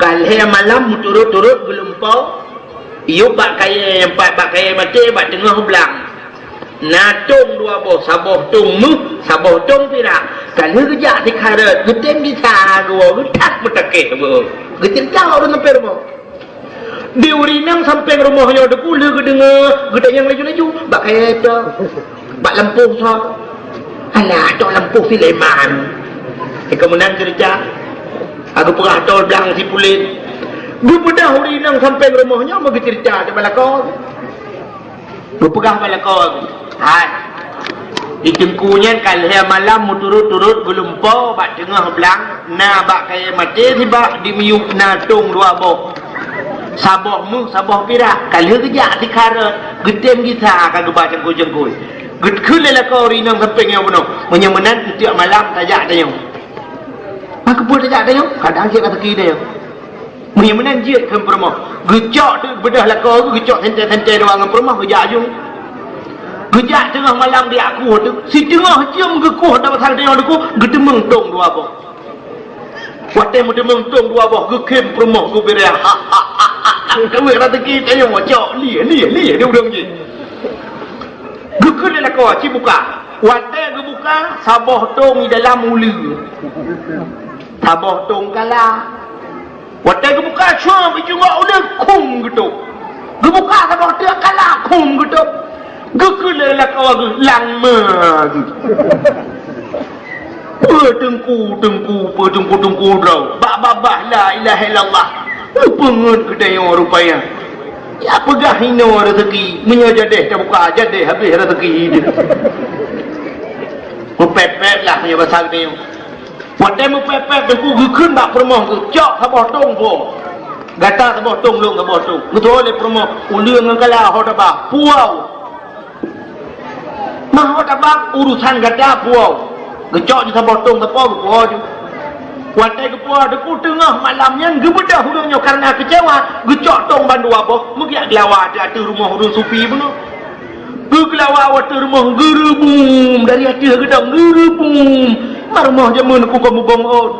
Ka lhée malam meuturot-turot geulumpo, yub bak kayée, empat bak kayée maté, bak teungoh blang. Na tong dua boh, saboh tong méuh, saboh tong pirak. Ka lheueh geujak sikharot, geutem gisa geuwoe, geuthat meutakeh beuh. Geuceurita ureuëng sampéng rumoh. Di ureuëng inong sampéng rumoh nyoe teuh lheueh geudeungoe, geutanyong laju-laju, "Bak kayée toh? Bak lampôh soe?" "Alah, toh lampôh Sulaiman." Eh, keu meunan ceurita. Ka geupeugah toh blang si pulen. Geubeudôh ureuëng inong sampéng rumoh nyoe meugeuceurita teuh bak lakoe. Geupeugah bak lakoe, "Hai, di teungku nyan ka lhée malam meuturot-turot geulumpo bak teungoh blang, na bak kayée maté sibak, di miyub na tong dua boh. Saboh méuh, saboh pirak, ka lheueh geujak sikharot, geutem gisa ka geuba cangkôi-cangkôi." Geukheun lé lakoe ureuëng inong sampéng nyoe bunoe, "Meunyoe meunan, tiep malam tajak tanyoe." "Pakon peue tajak tanyoe?" "Kadang cit ka teuki tanyoe." Meunyoe meunan jeuet keu peurumoh. Geucok teuk beudôh lakoe geuh, geucok sentée-sentée dua ngon peurumoh geujak aju. Geujak teungoh malam di akueh teuk, siteungoh jeuem geukueh, dak pasang teungoh geukueh, geuteumeung tong dua boh. Watée meuteumeung tong dua boh, geukheun peurumoh geubirée. Kawét raseuki tanyoe cok, lieh, lieh, lieh di ureuëng jih. Geukheun lé lakoe, "Ci buka." Watée geubuka, saboh tong di dalam uleue. Saboh tong kala. Watée geubuka, cuma beucungok uleue, khum geutôb. Geubuka saboh teuk kala, khum geutôb. Geukheun lé lakoe geuh, "Lam ma geuh." Peue teungku, teungku, peue teungku, teungku droe. Bak babah la ilaha illallah. Leupeungeut keu tanyoe rupanya. Ya peugah inoe raseuki, meunyoe jadeh tabuka, jadeh habéh raseuki teuh. Meupépét lah meunyoe basa geutanyoe. Watée meupépét, teungku geukheun bak peurumoh geuh, "Cok saboh tong po. Gata saboh tong, lôn saboh tong." Geutuwoe lé peurumoh, uleue ngon kala ho tabah, puwoe. "Ma ho tabah, urusan gata puwoe." Geucok ju saboh tong sapo geupuwoe ju. Watée geupuwoe, teungku teungoh malam nyan geubeudôh ureuëng nyoe kareuna keucewa, geucok tong bandua boh, meugiak geulawa ateueh rumoh ureuëng sufi bunoe. Geugeulawa watée rumoh geureubum, dari ateueh geudong geureubum. Ma rumoh jameun ku kon mubong ôn.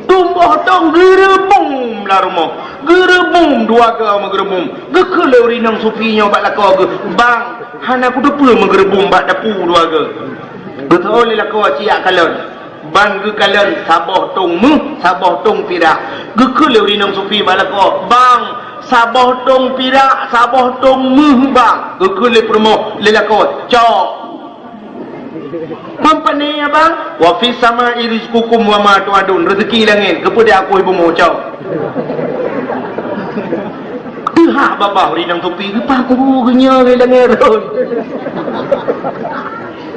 Tumbôh tong geureubum lam rumoh. Geureubum dua goe meugeureubum. Geukheun lé ureuëng inong sufi nyoe bak lakoe geuh, "Bang, hana kuteupeue meugeureubum bak dapu dua goe." Geuteupeue lé lakoe, "Ci jak kalon." Ban geukalon saboh tong méuh, saboh tong pirak. Geukheun lé ureuëng inong sufi bak lakoe, "Bang, saboh tong pirak, saboh tong méuh, bang." Geukheun lé peurumoh lé lakoe, "Cok." "Kon pané, abang?" "Wa fis sama'i rizqukum wa ma tu'adun." Rezeki langét, keupeue di akueh bumoe, "Cok." Teuhah babah ureuëng inong sufi, geupaku geuh nyoe lé langét rhot.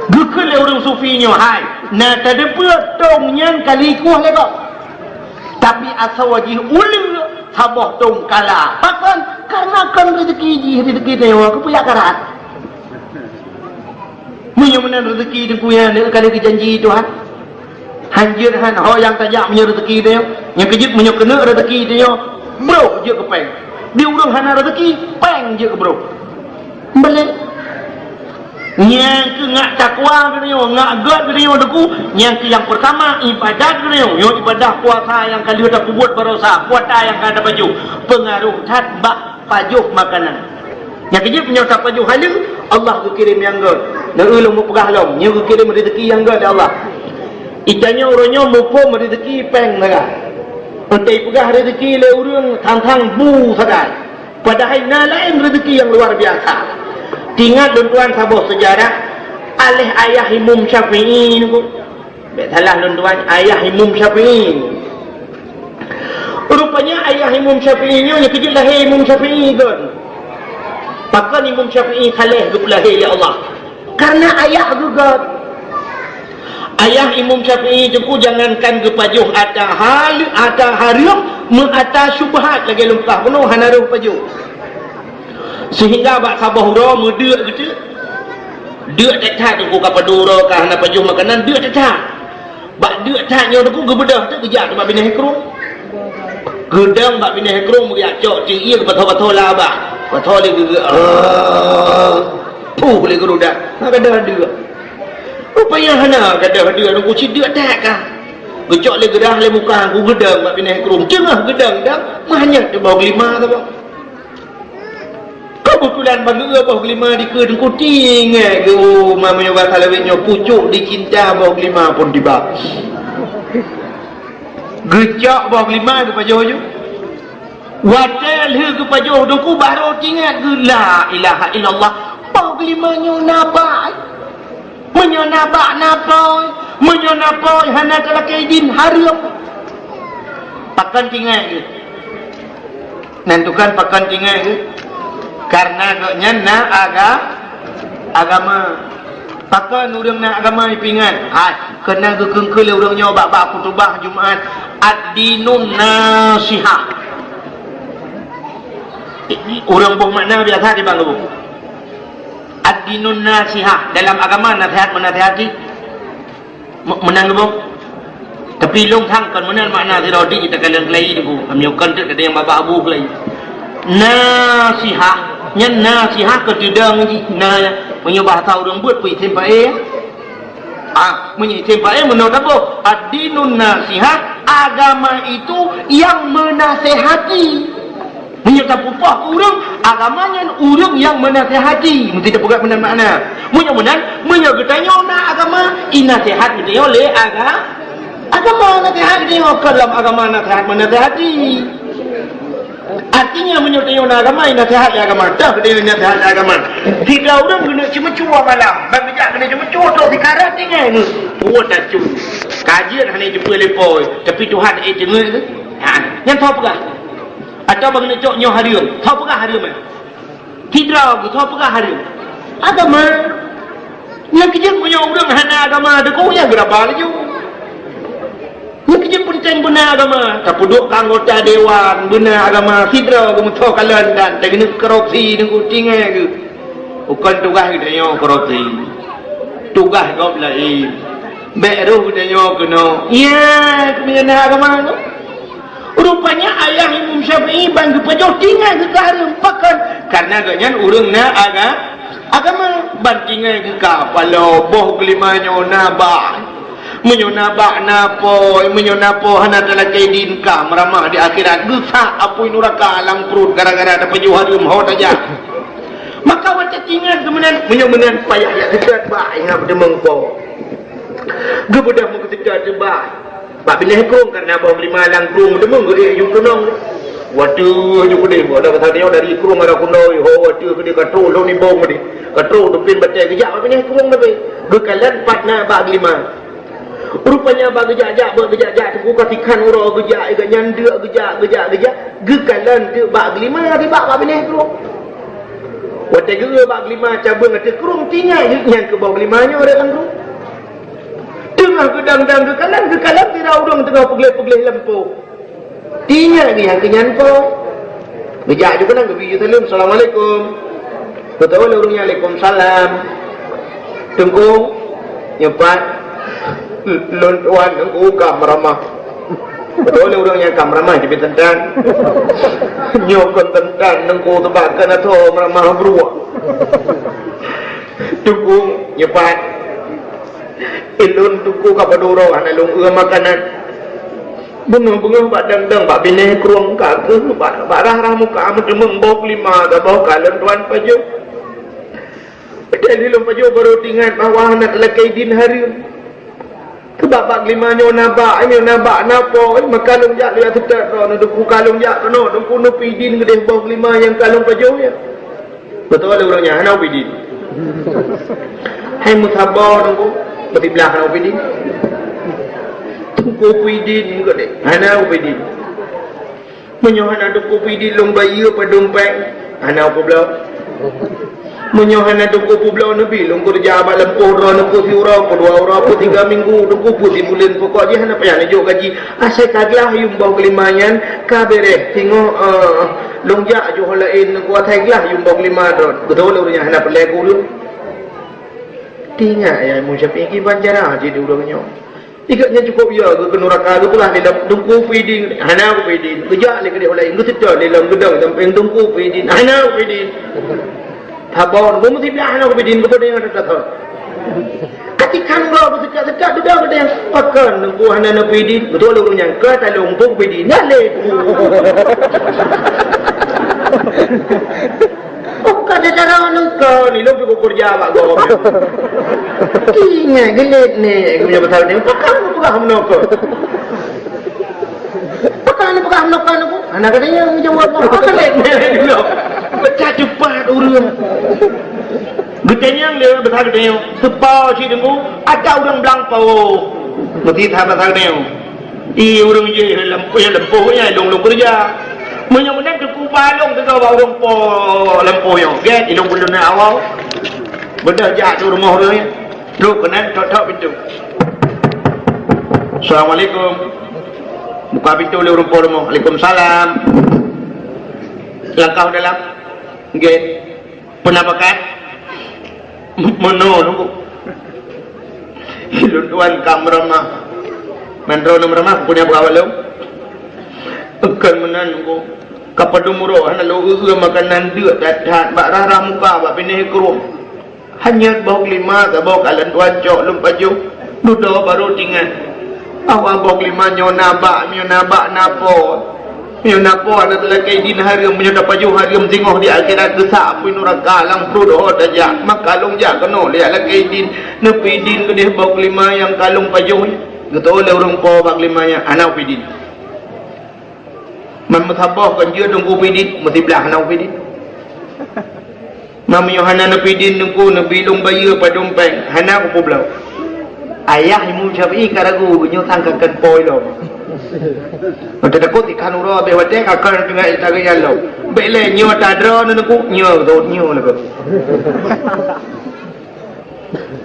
Geukheun lé ureuëng sufi nyoe, "Hai, na tateupeue tong nyan ka lheueh ikueh lé gob. Tapi asoe jih uleue saboh tong kala. Pakon? Kareuna kon rezeki jih, rezeki tanyoe keupeue jak karat." Meunyoe meunan rezeki teungku nyan ka lheueh geujanji Tuhan. Han jeuet han ho nyang tajak meunyoe rezeki tanyoe. Nyang keujeuet meunyoe keuneuk rezeki tanyoe, brôk jeuet keu péng. Di ureuëng hana rezeki, péng jeuet keu brôk. Meubalék. Nyang keu ngak takwa geutanyoe, ngak gét geutanyoe Teungku, nyang keu nyang peurtama ibadat geutanyoe, nyoe ibadah puasa nyang ka lheueh tapeubuet baroesa, puasa nyang ka tapajoh, peungaroh that bak pajoh makanan. Nyang keujeuet meunyoe tapajoh haleue, Allah geukirém nyang gét. Neu lôn meupeugah lom, nyoe geukirém rezeki nyang gét lé Allah. Itanyoe uroe nyoe muphom rezeki péng sagai. Otai peugah rezeki lé ureuëng thang-thang bu sagai. Padahai na laén rezeki nyang luar biasa. Teuingat lôn tuan saboh seujarah, aléh ayah Imam Syafi'i nyoe. Bék salah lôn tuan, ayah Imam Syafi'i. Rupanya ayah Imam Syafi'i nyoe nyang keujeuet lahé Imam Syafi'i kon. Pakon Imam Syafi'i saléh geupeulahé lé Allah? Karena ayah geuh gét. Ayah Imam Syafi'i Teungku jangankan geupajoh ata hal, ata hareuem, meu ata syubhat lagée lôn peugah bunoe hana rhoh pajoh. Sehingga bak saboh uroe meudeuk geuteuk. Deuk that-that Teungku ka padum uroe ka hana pajoh makanan, deuk that-that. Bak deuk that nyoe Teungku geubeudôh teuk geujak bak binéh krueng. Geudong bak binéh krueng meugeucok ceuieng geupasoe-pasoe lam babah. Pasoe lé geu-, ah, puih lé geurudak. Ha gadôh deuk. Rupanya hana gadôh deuk Teungku, cit deuk that ka. Geucok lé geudah lé muka Teungku geudong bak binéh krueng. Teungoh geudong dong, meuhanyot di boh geulima saboh. Keubeutulan bak geuh boh geulima dikeue Teungku, tinggai geuh, oh, ma meunyoe basa lawét nyoe pucuk dicinta boh geulima pun tiba. Geucok boh geulima geupajoh ju. Watée lheueh geupajoh Teungku barô teuingat geuh, la ilaha illallah, boh geulima nyoe na bak. Meunyoe na bak na pôi, meunyoe na pôi hana talakée idin hareuem. Pakon teuingat geuh? Nan tukang pakon teuingat geuh? Karena gobnyan na aga-, agama. Pakon ureuëng na agama jipeuingat? Hai, keunan geukeungkeue lé ureuëng nyoe bak-bak khutubah Jumat, ad-dinun nasihah. Ureuëng boh makna biasa di bang geuboh. Ad-dinun nasihah, dalam agama nasihat menasihati. Me-, meunan geuboh. Tapi lôn sang kon meunan makna sidroe di takalon keulayi Teungku. Kami kon teuk ada nyang babah abu keulayi. Nasihah, nyan nasihah keu teudong jih. Na, meunyoe bahasa ureuëng beuet pih item paé. Ah, meunyoe item paé meunoe taboh. Ad-dinun nasihah, agama itu yang menasehati. Meunyoe tapeupoh keu ureuëng, agama nyan ureuëng nyang meunasihati, meusti tapeugah meunan makna. Meunyoe meunan, meunyoe geutanyoe na agama, inaseuhat geutanyoe lé aga-, agama, naseuhat geutanyoe, kon lam agama naseuhat meunasihati. Artinya, meunyoe tanyoe na agama, inaseuhat lé agama, dah geutanyoe inaseuhat lé agama. Sidroe ureuëng keuneuk ceumeucue malam, ban geujak keuneuk ceumeucue trok sikarat tinggai nyoe. Puwoe tacue. Ka jeuet hana jipeu lé po, tapi Tuhan ék teungeut keu? Ha, nyan soe peugah? Atawa bak keuneuk cok nyoe hareuem, soe peugah hareuem nyan? Sidroe geuh, soe peugah hareuem? Agama. Nyang keujeuet meunyoe ureuëng hana agama, deungon nyan geuraba laju. Nyang keujeuet peunteng beuna agama. Tapeuduek keu anggota dewan, beuna agama, sidroe geumeusoe kalon dan takeuneuk korupsi deungon tinggai geuh. Bukon tugaih geutanyoe korupsi. Tugaih gob laén. Bék roh geutanyoe keunoe. Ya, keumian agama tu. Rupanya ayah Imam Syafi'i ban geupajoh tinggai geuh ka hareuem. Pakon? Karena gobnyan ureuëng na aga-, agama. Ban tinggai geuh ka paloe, boh geulima nyoe na bak. Meunyoe na bak na po, meunyoe na po hana talakée idin ka meuramah di akhirat. Geusak apui nuraka lam pruet gara-gara tapajoh hareuem ho tajak. Maka watée teuingat keu meunan, meunyoe meunan payah jak seutôt bak ingat beuteumeung po. Geubeudôh meukeuseutôt bak. Bak binéh krueng, karena boh geulima lam krueng beuteumeung geuék ju keunong. Watée ju keudeh, boh dah kata nyoe dari krueng arah keunoe, ho watée keudeh ka trok lôn nibong keudeh. Ka trok teupin batée geujak bak binéh krueng leubeh. Geukalon pat na bak geulima. Rupanya bak geujak-jak, bak geujak-jak, teupeu ka sikhan uroe geujak, iga nyan deuk geujak, geujak, geujak. Geukalon teuk bak geulima, tibak bak binéh krueng. Watée geuék bak geulima cabeueng ateueh krueng, teuingat nyan keu boh geulima nyoe rot lam krueng. Teungoh geudang-dang geukalon, geukalon sidroe ureuëng teungoh peugleh-peugleh lampôh. Teuingat geuh nyang keu nyan po. Geujak ju keunan geubi ju saleuem, "Assalamualaikum." Beutôi lé ureuëng nyan, "Waalaikumsalam." "Teungku, nyoe pat lôn tuan Teungku ka meuramah." Beutôi lé ureuëng nyang ka meuramah jibit teuntang. Nyoe kon teuntang Teungku, teubak keu na tho meuramah bruek. Teungku, nyepat. Ilôn Teungku ka padum uroe hana lôn eu makanan. Beungoh-beungoh bak dang-dang, bak binéh krueng ka kheueh, bak, bak rah-rah muka meuteumeung boh glima, saboh ka lôn tuan pajoh. Padahai lôn pajoh barô teuingat bahwa hana talakée idin hareuem. Keubah bak glima nyoe na bak, nyoe na bak, na po, maka lôn jak lôn jak seutôt droeneuh, Teungku, ka lôn jak keunoe, Teungku, neupeue idin keudeh boh glima nyang ka lôn pajoh nyan. Beutôi lé ureuëng nyan, hana peue idin. Hai meusaboh Teungku, beutiblah hana peue idin. Teungku peue idin keudeh, hana peue idin. Meunyoe hana Teungku peue idin lôn bayeue padum péng, hana peubloe. Meunyoe hana Teungku peubloe neubi lôn keureuja bak lampôh droeneuh peue siuroe, peue dua uroe, peue tiga minggu, Teungku peue sibuleuen, pokok jih hana payah neujok gaji. Asai ka glah yuem boh glima nyan ka béréh, singoh, eh, lôn jak joh laén Teungku, asai glah yuem boh glima droe. Beutôi lé ureuëng nyan hana peureulée keu ureuëng. Teuingat ya Imam Syafi'i kiban cara jih di ureuëng nyoe. Ikat nyan cukôp ya geuh keu nuraka, geupeugah lé lom, Teungku peue idin, hana peue idin. Geujak lé keudeh laén, geuseutôt lé lom, geudong sampéng, Teungku peue idin, hana peue idin. Saboh, geumeusiblah hana peue idin, geupeudong nyang teutatôt. Katikhan goe beuseutôt-seutôt, dudoe geudong, pakon Teungku hana na peue idin. Beutôi lé ureuëng nyan, ka talông peue idin, nyan lé. Oh, ka ada cara nengka ni, lom pih keureuja bak gob. Ingat, geulet ni, geunya pasal ni. Pakon peugah meunoe keu? Pakon peugah meunoe keu aku? Anak katanya menjawab, pakon geulet ni dulu. Pecah cepat ureuëng. Geutanyong dia besar geutanyong. Sepa cik Teungku, ada ureuëng belang pao. Mesti sama besar geutanyong. I ureuëng jih lam, ya lampôh nyan, ilông lôn keureuja. Meunyoe meunan Teungku ba lôn teuga bak ureuëng po lampôh nyoe. Gét, ilông ulôn na awai. Beudôh jak tu rumoh ureuëng nyan. Trok keunan, tok-tok pintoe. Assalamualaikum. Buka pintoe lé ureuëng po rumoh. Waalaikumsalam. Langkah dalam. Gét. Peuna pakat? Meunoe Teungku. Lôn tuan ka meuramah. Ngon droeneuh meuramah, peue nyang peugah lom? Kon meunan Teungku. Ka padum uroe hana lôn eu-eu makanan, deuk that-that, bak rah-rah muka, bak binéh krueng. Hanyut boh glima, saboh ka lôn tuan cok lôn pajoh. Dudoe barô teuingat. Awai boh glima nyoe na bak, nyoe na bak, na po. Meunyoe na po hana talakée idin hareuem, meunyoe tapajoh hareuem singoh di akhirat geusak apui nuraka lam pruet ho tajak, maka lôn jak keunoe lé jak lakée idin, neupeue idin keudeh boh glima nyang ka lôn pajoh nyan. Geutô lé ureuëng po bak glima nyan, hana peue idin. Man meusaboh kon jeuet Teungku peue idin, meusiblah hana peue idin. Meunyoe hana neupeue idin Teungku, neubi lôn bayeue padum péng, hana kupeubloe. Ayah Imam Syafi'i ka ragu, nyoe sang ka kheun po ilom. Meutakot ikan uroe abéh watée ka kheun teungoh ita geuya lom. Bék lé nyoe tadroe neuneuk nyoe rot nyoe lagoe.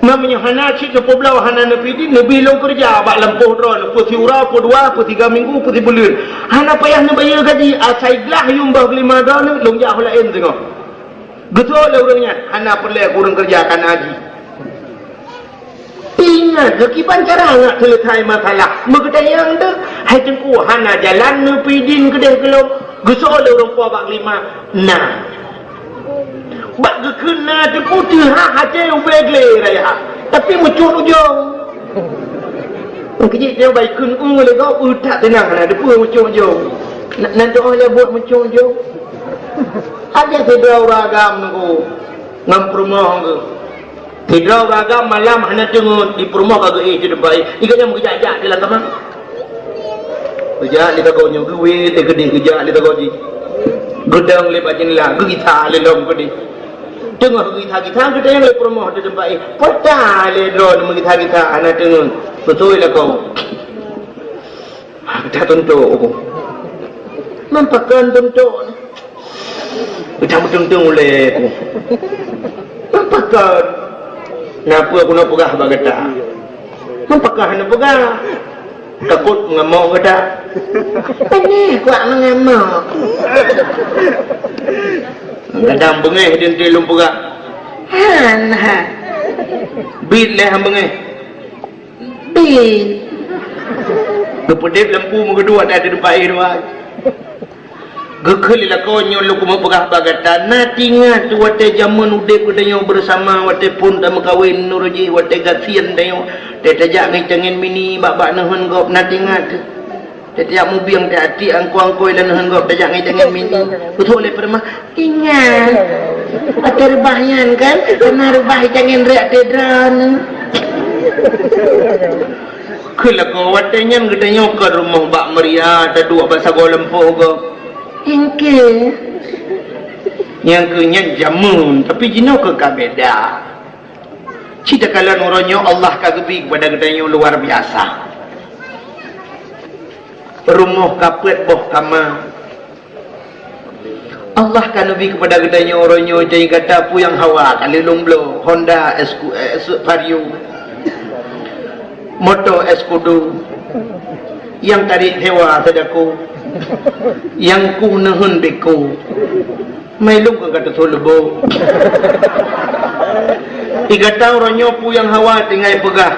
Meunyoe hana cit neupeubloe hana neupeue idin, neubi lôn keureuja bak lampôh droe, peue siuroe, peue dua, peue tiga minggu, peue sibuleuen. Hana payah neubayeue gaji, asai glah yuem boh glima droe, lôn jak ho laén singoh. Geutô lé ureuëng nyan, hana peureulée keu ureuëng keureuja kana jih. Ingat, geukiban cara ngat seuleusai masalah. Meugeutanyong deuh, hai Teungku, hana jalan neupeue idin keudeh keu lôn. Geusô lé ureuëng po bak glima, na. Bak geukheun na Teungku teuhah até ubé glé raya. Tapi meucok ujong. Keujeuet dia bai kheun u lé gob, u that teunang hana teupeue meucok ujong. Na, na doa lé buet meucok ujong. Ada sidroe ureuëng agam Teungku ngon peurumoh geuh. Sidroe ureuëng agam malam hana teungeut di peurumoh ka geuéh di teumpat éh. Iga nyang geujak-jak di lam kamar. Geujak di sagoe nyoe, geuwé teuh keudeh geujak di sagoe jih. Geudong lé bak jeundela, geugisa lé lom keudeh. Teungoh geugisa-gisa, geudong lé peurumoh di teumpat éh. Pota lé droe meugisa-gisa hana teungeut. Beutôi lakoe. Ka tuntok. Meupakan tuntok. Ka meutung-tung ulée ku. Meupakan. Na peue keuneuk peugah bak gata? Meupakan hana peugah. Takot mengamok gata. Aneh kuat mengamok. Kadang beungéh di lôn peugah. Hana. Bit lé han beungéh. Bit. Geupeudeb lampu meugeudua, ada di tempat air dua. Geukheun lé lakoe nyoe lôn keumeung peugah bak gata, na teuingat watée jamén udeb geutanyoe beurasama, watée phon tameukawen, nurujih watée gasien tanyoe, teuh tajak ngon tangen mini bak-bak neuheun gob, na teuingat teuh? Teuh tajak mubieng teuh atik angkoi-angkoi lam neuheun gob tajak ngon tangen mini. Beutôi lé peureumah, ingat. Watée reubah nyan kan, keuneuk reubah tangen riak teuh droeneuh. Kheun lakoe watée nyan geutanyoe kon rumoh bak meuria, taduek bak sagoe lampôh gob. Engke. Nyang keu nyan jamén, tapi jinoe keu ka beda. Cit takalon uroe nyoe Allah ka geubi keupada geutanyoe luar biasa. Rumoh ka peuet boh kama. Allah ka neubi keupada geutanyoe uroe nyoe, jai gata peue nyang hawa ka lheueh lôn bloe, Honda S Q, eh, S-, Vario, moto Escudo, nyang tarek sewa Sadako, nyang kueh neuheun Beko. Mai lôn keu gata tuléh leubo. Di gata uroe nyoe peue nyang hawa tinggai peugah.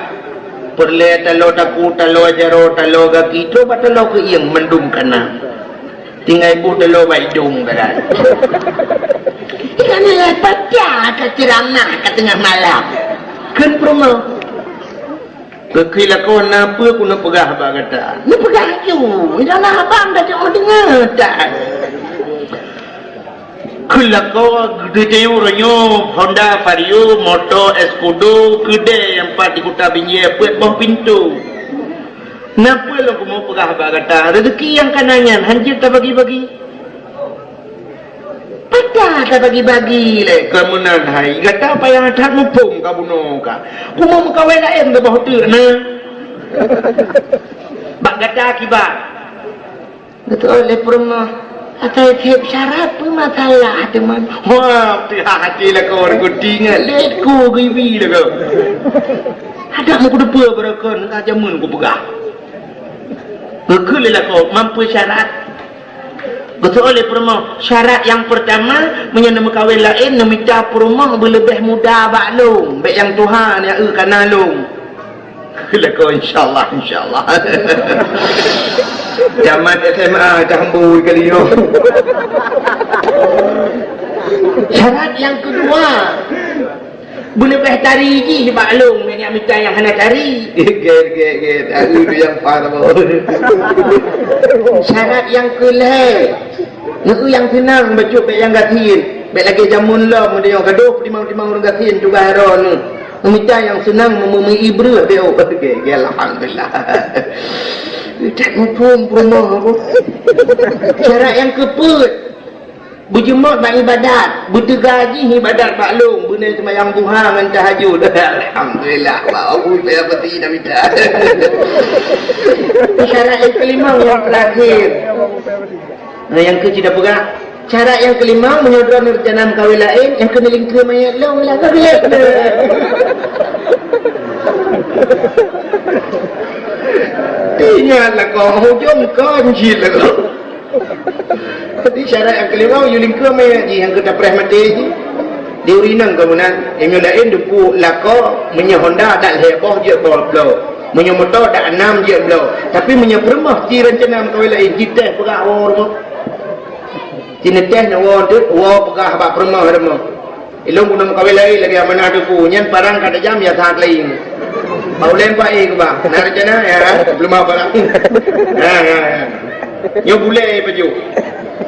Peureulée taloe takue, taloe jaroe, taloe gaki, troh bak taloe keuieng mandum kana. Tinggai boh taloe bak idong tadi. Ikan nilai pecah ka ceramah ka teungoh malam. Kheun peurumoh. Geukheun lakoe na peue keuneuk peugah bak gata. Neupeugah ju, idalah abang dah jok meudeungoe tan. Kheun lakoe geutanyoe uroe nyoe Honda Vario, moto Escudo, keudée nyang pat di Kuta Binjai peuet boh pintoe. Na peue lôn keumeung peugah bak gata, rezeki nyang kana nyan hanjeuet tabagi-bagi? Pata tabagi-bagi lé keu meunan hai, gata payah that muphom ka bunoe ka. Keumeung meukawen laén saboh teuk na. Bak gata kiban. Beutôi lé peurumoh, asai seb syarat peue masalah teuma. Wah, teuhah até lakoe ureueng geuti nyan, lé ku geuibi lakoe. Adak meukeudeupeue barokon ka jamén kupeugah. Geukheun lé lakoe, mampu syarat. Beutôi lé peurumoh, syarat nyang peurtama, meunyoe neumeukawen laén, neumita peurumoh beuleubeh muda bak lôn, bék nyang tuha nyang eu kana lôn. Lakoe, insyaallah, insyaallah. Jaman S M A dah embui kali nyoe. Syarat nyang keudua, beuleubeh tari jih bak lôn, meunyoe mita nyang hana tari. Gét, gét, gét. Aku tu nyang faham. Syarat nyang keulhée, neu nyang seunang bacut bék nyang gasien. Bék lagée jamén lom, meunyoe gadoh timang-timang ureueng gasien tugaih droeneuh. Mita nyang seunang meumeuibreuh deh, oh, oke, oke, alhamdulillah. Utat muphom peurumoh aku. Syarat nyang keupeuet, beujeumot bak ibadat, beuteuga jih ibadat bak lôn, beunai seumayang duha ngon tahajud. Alhamdulillah, bak aku saya peti dah mita. Syarat nyang keulima nyang terakhir. Nah, nyang keu cit peugah, syarat nyang keulima, meunyoe droeneuh rencana meukawen laén, nyang keu neulingkeue manyét lôn lah, ka bilek. Ingat lakoe, hujong kon cit lakoe. Jadi syarat nyang keulima, yue lingkeue manyét jih nyang keu tapreh maté jih. Di ureueng inong ka meunan, nyang laén deupu lakoe, meunyoe Honda dak lhée boh jeuet boh bloe. Meunyoe moto dak nam jeuet bloe. Tapi meunyoe peurumoh ci rencana meukawen laén, ci teh peugah woe rumoh. Ci neuteh na woe teuk, woe peugah bak peurumoh rumoh. Ilôn guna meukawen laén lagée amanah teungku, nyan parang ka tajam ya that laén. Bak ulée empat eh keubah. Na rencana ya, belum apa parang. Ha, ha, ha. Nyoe bulée pajoh.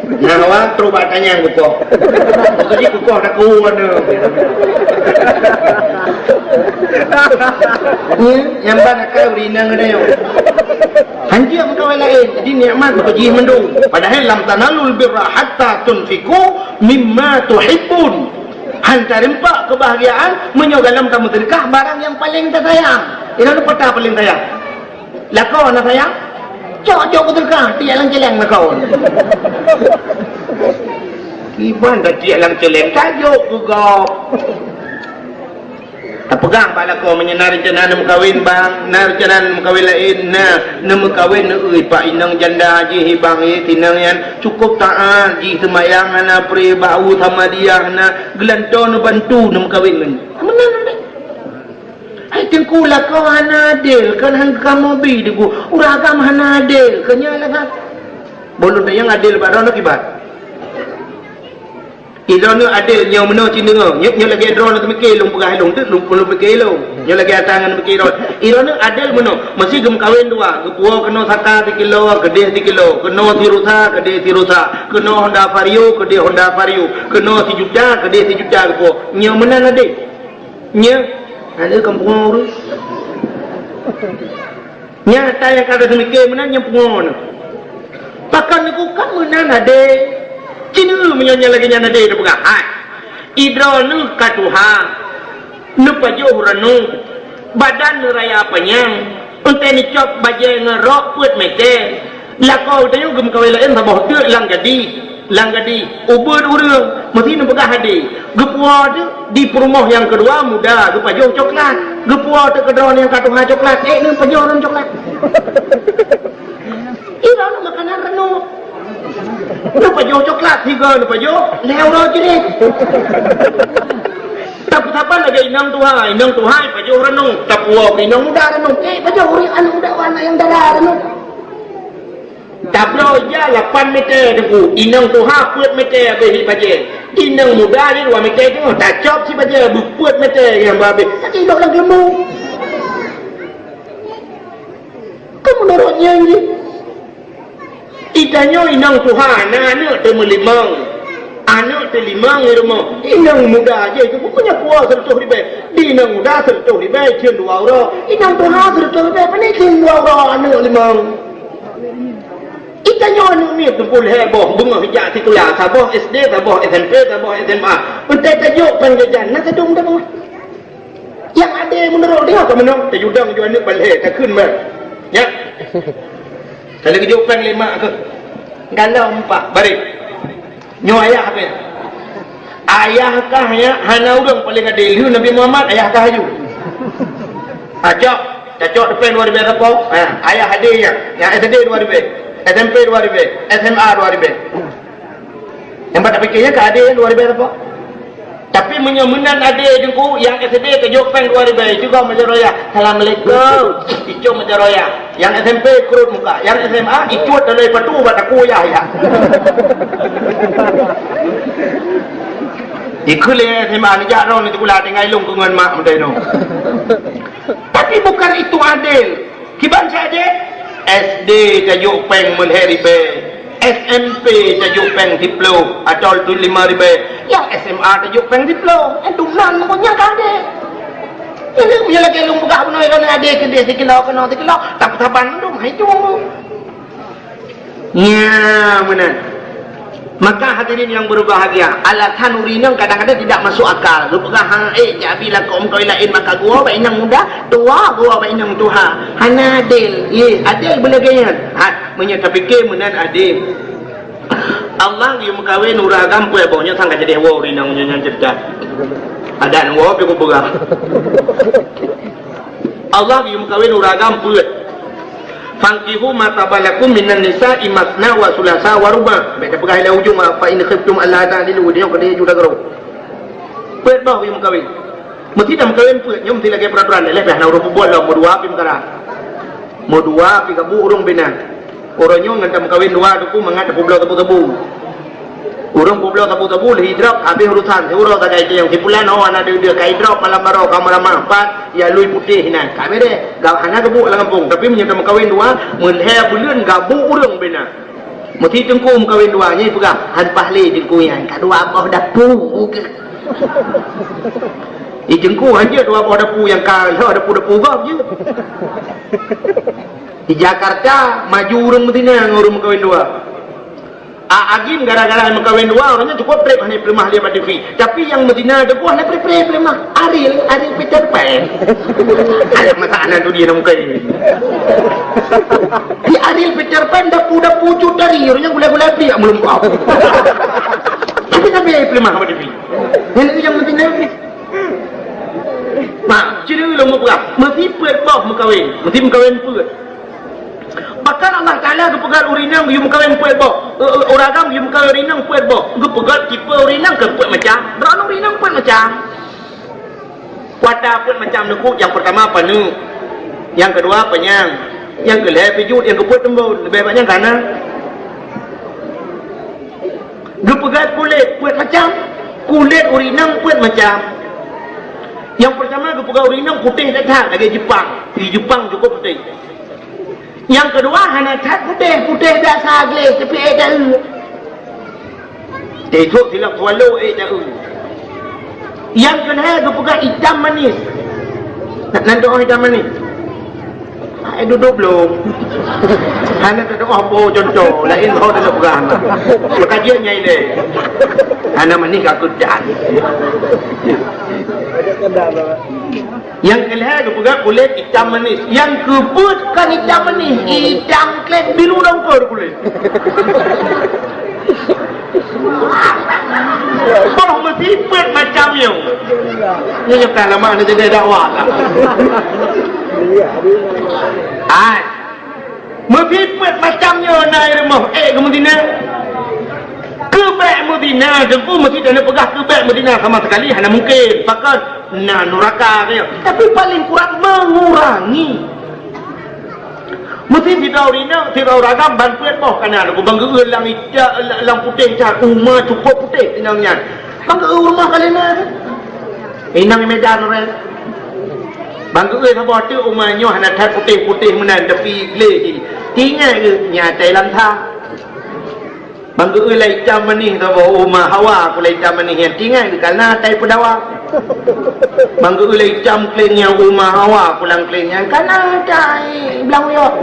Nah, awak trok bak tanyang kukoh. Bukan ji kukoh takue anu. Nyan, nyang ban akai ureueng inong nyoe. Hanjeuet meukawen laén, jadi nikmat beujih mandum. Padahai lam tanalul birra hatta tunfiqu mimma tuhibbun. Han tareumpok keubahgiaan meunyoe gohlom tameuseudeukah barang nyang paleng tasayang. Inong pata paleng sayang. Lakoe na sayang? Cok jok beuteuka, tiek lam ceuleng lakoe. Kiban dah tiek lam ceuleng, tajok keu gob. Tapeugah bak lakoe meunyoe na rencana neumeukawen bang, na rencana neumeukawen laén, na neumeukawen neueu pak inong janda jih bang, eh, tinong nyan cukup taat jih, seumayang hana pre, bak u sama dia hana, geulantoe neubantu neumeukawen ngon. Meunan. Hai Teungku, lakoe hana adil, kan han kamoe bi Teungku. Ureueng agam hana adil, keu nyan lagak. Bolon nyang adil bak droeneuh kiban. Idroeneuh adil nyoe meunoe cit deungoe. Nyoe, nyoe lagèe droeneuh teumike lôn peugah lôn, teuk lôn, lôn pike lôn. Nyoe lagèe ata ngon pike droeneuh. Idroeneuh adil meunoe, meusi geumeukawen dua, geupuwoe keunoe saka sikilo, keudeh sikilo, keunoe sirusa, keudeh sirusa, keunoe Honda Vario, keudeh Honda Vario, keunoe sijuta, keudeh sijuta geupuwoe. Nyoe meunan adil. Nyoe, ada kampung urus. Nyata nyang ka teumike meunan nyang pungo nyoe. Pakon Teungku, kan meunan adé. Cina meunyoe nyang lagèe nyan adé teupeugah, hai. Idroeneuh ka tuha, neupajoh ranong, badan neuraya panyang, eunteuk neucok bajèe ngon rok peuet mètè. Lakoe tanyoe geumeukawen laén saboh teuk lam gadih. Lam gadih, ubeuet ureueng, meusi neupeugah adé. Geupuwoe teuk di peurumoh nyang keudua muda geupajoh coklat. Geupuwoe teuk keudroe nyang ka tuha coklat, ék neupajoh lom coklat. Ira makanan reunok. Neupajoh coklat, tiga neupajoh, lhèe uroe jrét. Tapi saban lagèe inong tuha, inong tuha pajoh reunok, tapuwoe keu inong muda reunok. Ék pajoh ureueng aneuk muda, aneuk nyang dara reunok. Tabloe ija lapan mètè Teungku, inong tuha peuet mètè abéh hi bajèe. Inong muda jih dua mètè teungoh, tacok si bajèe beupeuet mètè nyang beu abéh. Tapi lok lam keuleumu. Kan meunurot nyan jih. Itanyoe inong tuha na aneuk teumeulimong. Aneuk teulimong di rumoh. Inong muda jih tu pokoknya kuah seureutôh ribèe. Di inong muda seureutôh ribèe, cien dua uroe. Inong tuha seureutôh ribèe, pane cien dua uroe aneuk limong. Itanyoe aneuk miet Teungku lhèe boh, beungoh ijak sikula, saboh S D, saboh S M P, saboh S M A. Eunteuk tajok péng jajan, na sadum dah boh. Nyang adé meunurot dia ka meunoe, tajudong ju aneuk ban lhèe, takheun meuh. Nyak. Ka lheueh geujok péng lé mak keuh. Galom empat, bareh. Nyoe ayah kah? Ayah kah nyan hana ureueng paleng adé. Lheueh Nabi Muhammad, ayah kah aju. Tacok, tacok péng dua ribèe sapo. Ha, ayah adé nyan, nyang S D dua ribèe, S M P dua ribèe, S M A dua ribèe. Nyang bak tapike nyan ka adé nyan dua ribèe sapo. Tapi meunyoe meunan adé Teungku, nyang S D tajok péng dua ribèe, icok meujaroe ayah. Assalamualaikum. Icok meujaroe ayah. Nyang S M P krot muka, nyang S M A icut dalam patu bak takue ayah. Ikheun lé S M A neujak droe neutikula tinggai lôn keu ngon mak meutai nyoe. Tapi bukan itu adil. Kiban cit adé? S D tajok péng meulhèe ribèe, S M P tajok péng siplôh atawa lima ribèe, nyang S M A tajok péng siplôh. Eh, dumnan meunan nyang ka adé. Jadi, meunyoe lagèe lôn peugah bunoe, lôn adé keudeh sikilo, keunoe sikilo, tapi saban mandum hai tueng. Nya, meunan. Maka hadirin yang berbahagia, alasan ureueng inong kadang-kadang tidak masuk akal. Geupeugah, "Ha, eh, jak bi lakoe meukawen laén maka geuwoe bak inong muda, tuwoe geuwoe bak inong tuha." Hana adil. Ye, adil beulagèe nyan. Ha, meunyoe tapike meunan adil. Allah geuyue meukawen ureueng agam peuet boh, nyoe sang ka jadi woe ureueng inong nyoe nyan cerita. Adak woe pih kupeugah. Allah geuyue meukawen ureueng agam peuet. "Fankihu ma taba lakum minan nisa'i masna wa sulasa wa ruba'." Bèk tapeugah ilèe ujong, "Fa in khiftum alla ta'dilu," di nyoe keudeh ju dagroe. Peuet boh geuyue meukawen. Meusti tameukawen peuet, nyoe meusti lagèe peuraturan, lheuh pih hana ureueng peubuet lom, meudua pih meukara. Meudua pih gabuk ureueng bina. Uroe nyoe ngon tameukawen dua Teungku mangat tapeubloe sabu-sabu. Ureueng peubloe sabu-sabu lheuh idrop, habéh urusan. Siuroe sagai teuh nyang sipulan, oh, hana deuh-deuh, ka idrop malam baroe, ka meuramah, pat, ya lui putéh inan. Ka beureh, ga-, hana gabuk lam gampông. Tapi meunyoe tameukawen dua, meulhèe buleuen gabuk ureueng bina. Meusti Teungku meukawen dua, nyan peugah, "Han paih lé Teungku nyan, ka dua boh dapu." Di Teungku hanjeuet dua boh dapu nyang ka lheueh dapu-dapu gob jeuet. Di Jakarta, maju ureueng meutina ngon ureueng meukawen dua. A Agim gara-gara meukawen dua, ureueng nyan cukup trép hana peuleumah lé bak T V. Tapi nyang meutina Teungku hana pré-pré peuleumah. Ariel, Ariel Peter Pan. Ada masalah tu dia nak muka ini. Di Ariel Peter Pan, dapu-dapu cut tari, ureueng nyan gulai-gulai piak meulumpau. Tapi, tapi peuleumah bak T V. Nyang lagèe nyang meutina. Nah, ciri lôn meupeugah, meusti peuet boh meukawen, meusti meukawen peuet. Bahkan Allah Taala geupeugah ureueng inong geuyue meukawen peuet boh, eh, eh, ureueng agam geuyue meukawen ureueng inong peuet boh, geupeugah tipe ureueng inong keu peuet macam, droeneuh ureueng inong peuet macam. Mata peuet macam neukuk, nyang peurtama paneuk, nyang keudua panyang, nyang keulhèe pijuet, nyang keupeuet teumbon. Leubeh bak nyan ka na. Geupeugah kulét peuet macam. Kulét ureueng inong peuet macam. Nyang peurtama geupeugah ureueng inong putéh that-that lagèe Jepang. Di Jepang cukôp putéh. Nyang keudua hana that putéh, putéh biasa gleh tapi ék taeu. Teucok silap swallow ék taeu. Nyang keulhèe geupeugah itam manis. Nan doh itam manis. Hai duduk belum. Hana teudoh po contoh, laén ho teudoh peugah. Peukajian nyai lé. Hana manis ka keudan. Nyang keulhèe geupeugah kulét itam manis. Nyang keupeuet kan itam manis, itam kleng biru dongkor kulét. Boh meusi peuet macam nyoe. Nyoe nyang ka lama ni jadi dakwah lah. Hai. Meusi peuet macam nyoe na i rumoh, ék geumeuzina. Keu bék meuzina, teungku meusi taneuk peugah keu bék meuzina sama sekali hana mungkin. Pakon? Na nuraka keu nyoe. Tapi paling kurang mengurangi. Meusi sidroe inong, sidroe ureueng agam ban peuet boh ka na, bang geu-eu lam ija-, lam putéh that, uma cukôp putéh inong nyan. Bang geu-eu rumoh ka lheueh na. Inong Medan orang. Bang geu-eu saboh teuk uma nyoe hana that putéh-putéh meunan, tapi gleh jih. Ingat geuh, nyan tai lam tham. Bang geu-eu lai itam manis saboh uma hawa, ku lai itam manis nyan. Ingat geuh, ka na tai peudawa. Bang geu-eu lai itam kleng nyan uma hawa, ku lam kleng nyan. Ka na tai blang uyok.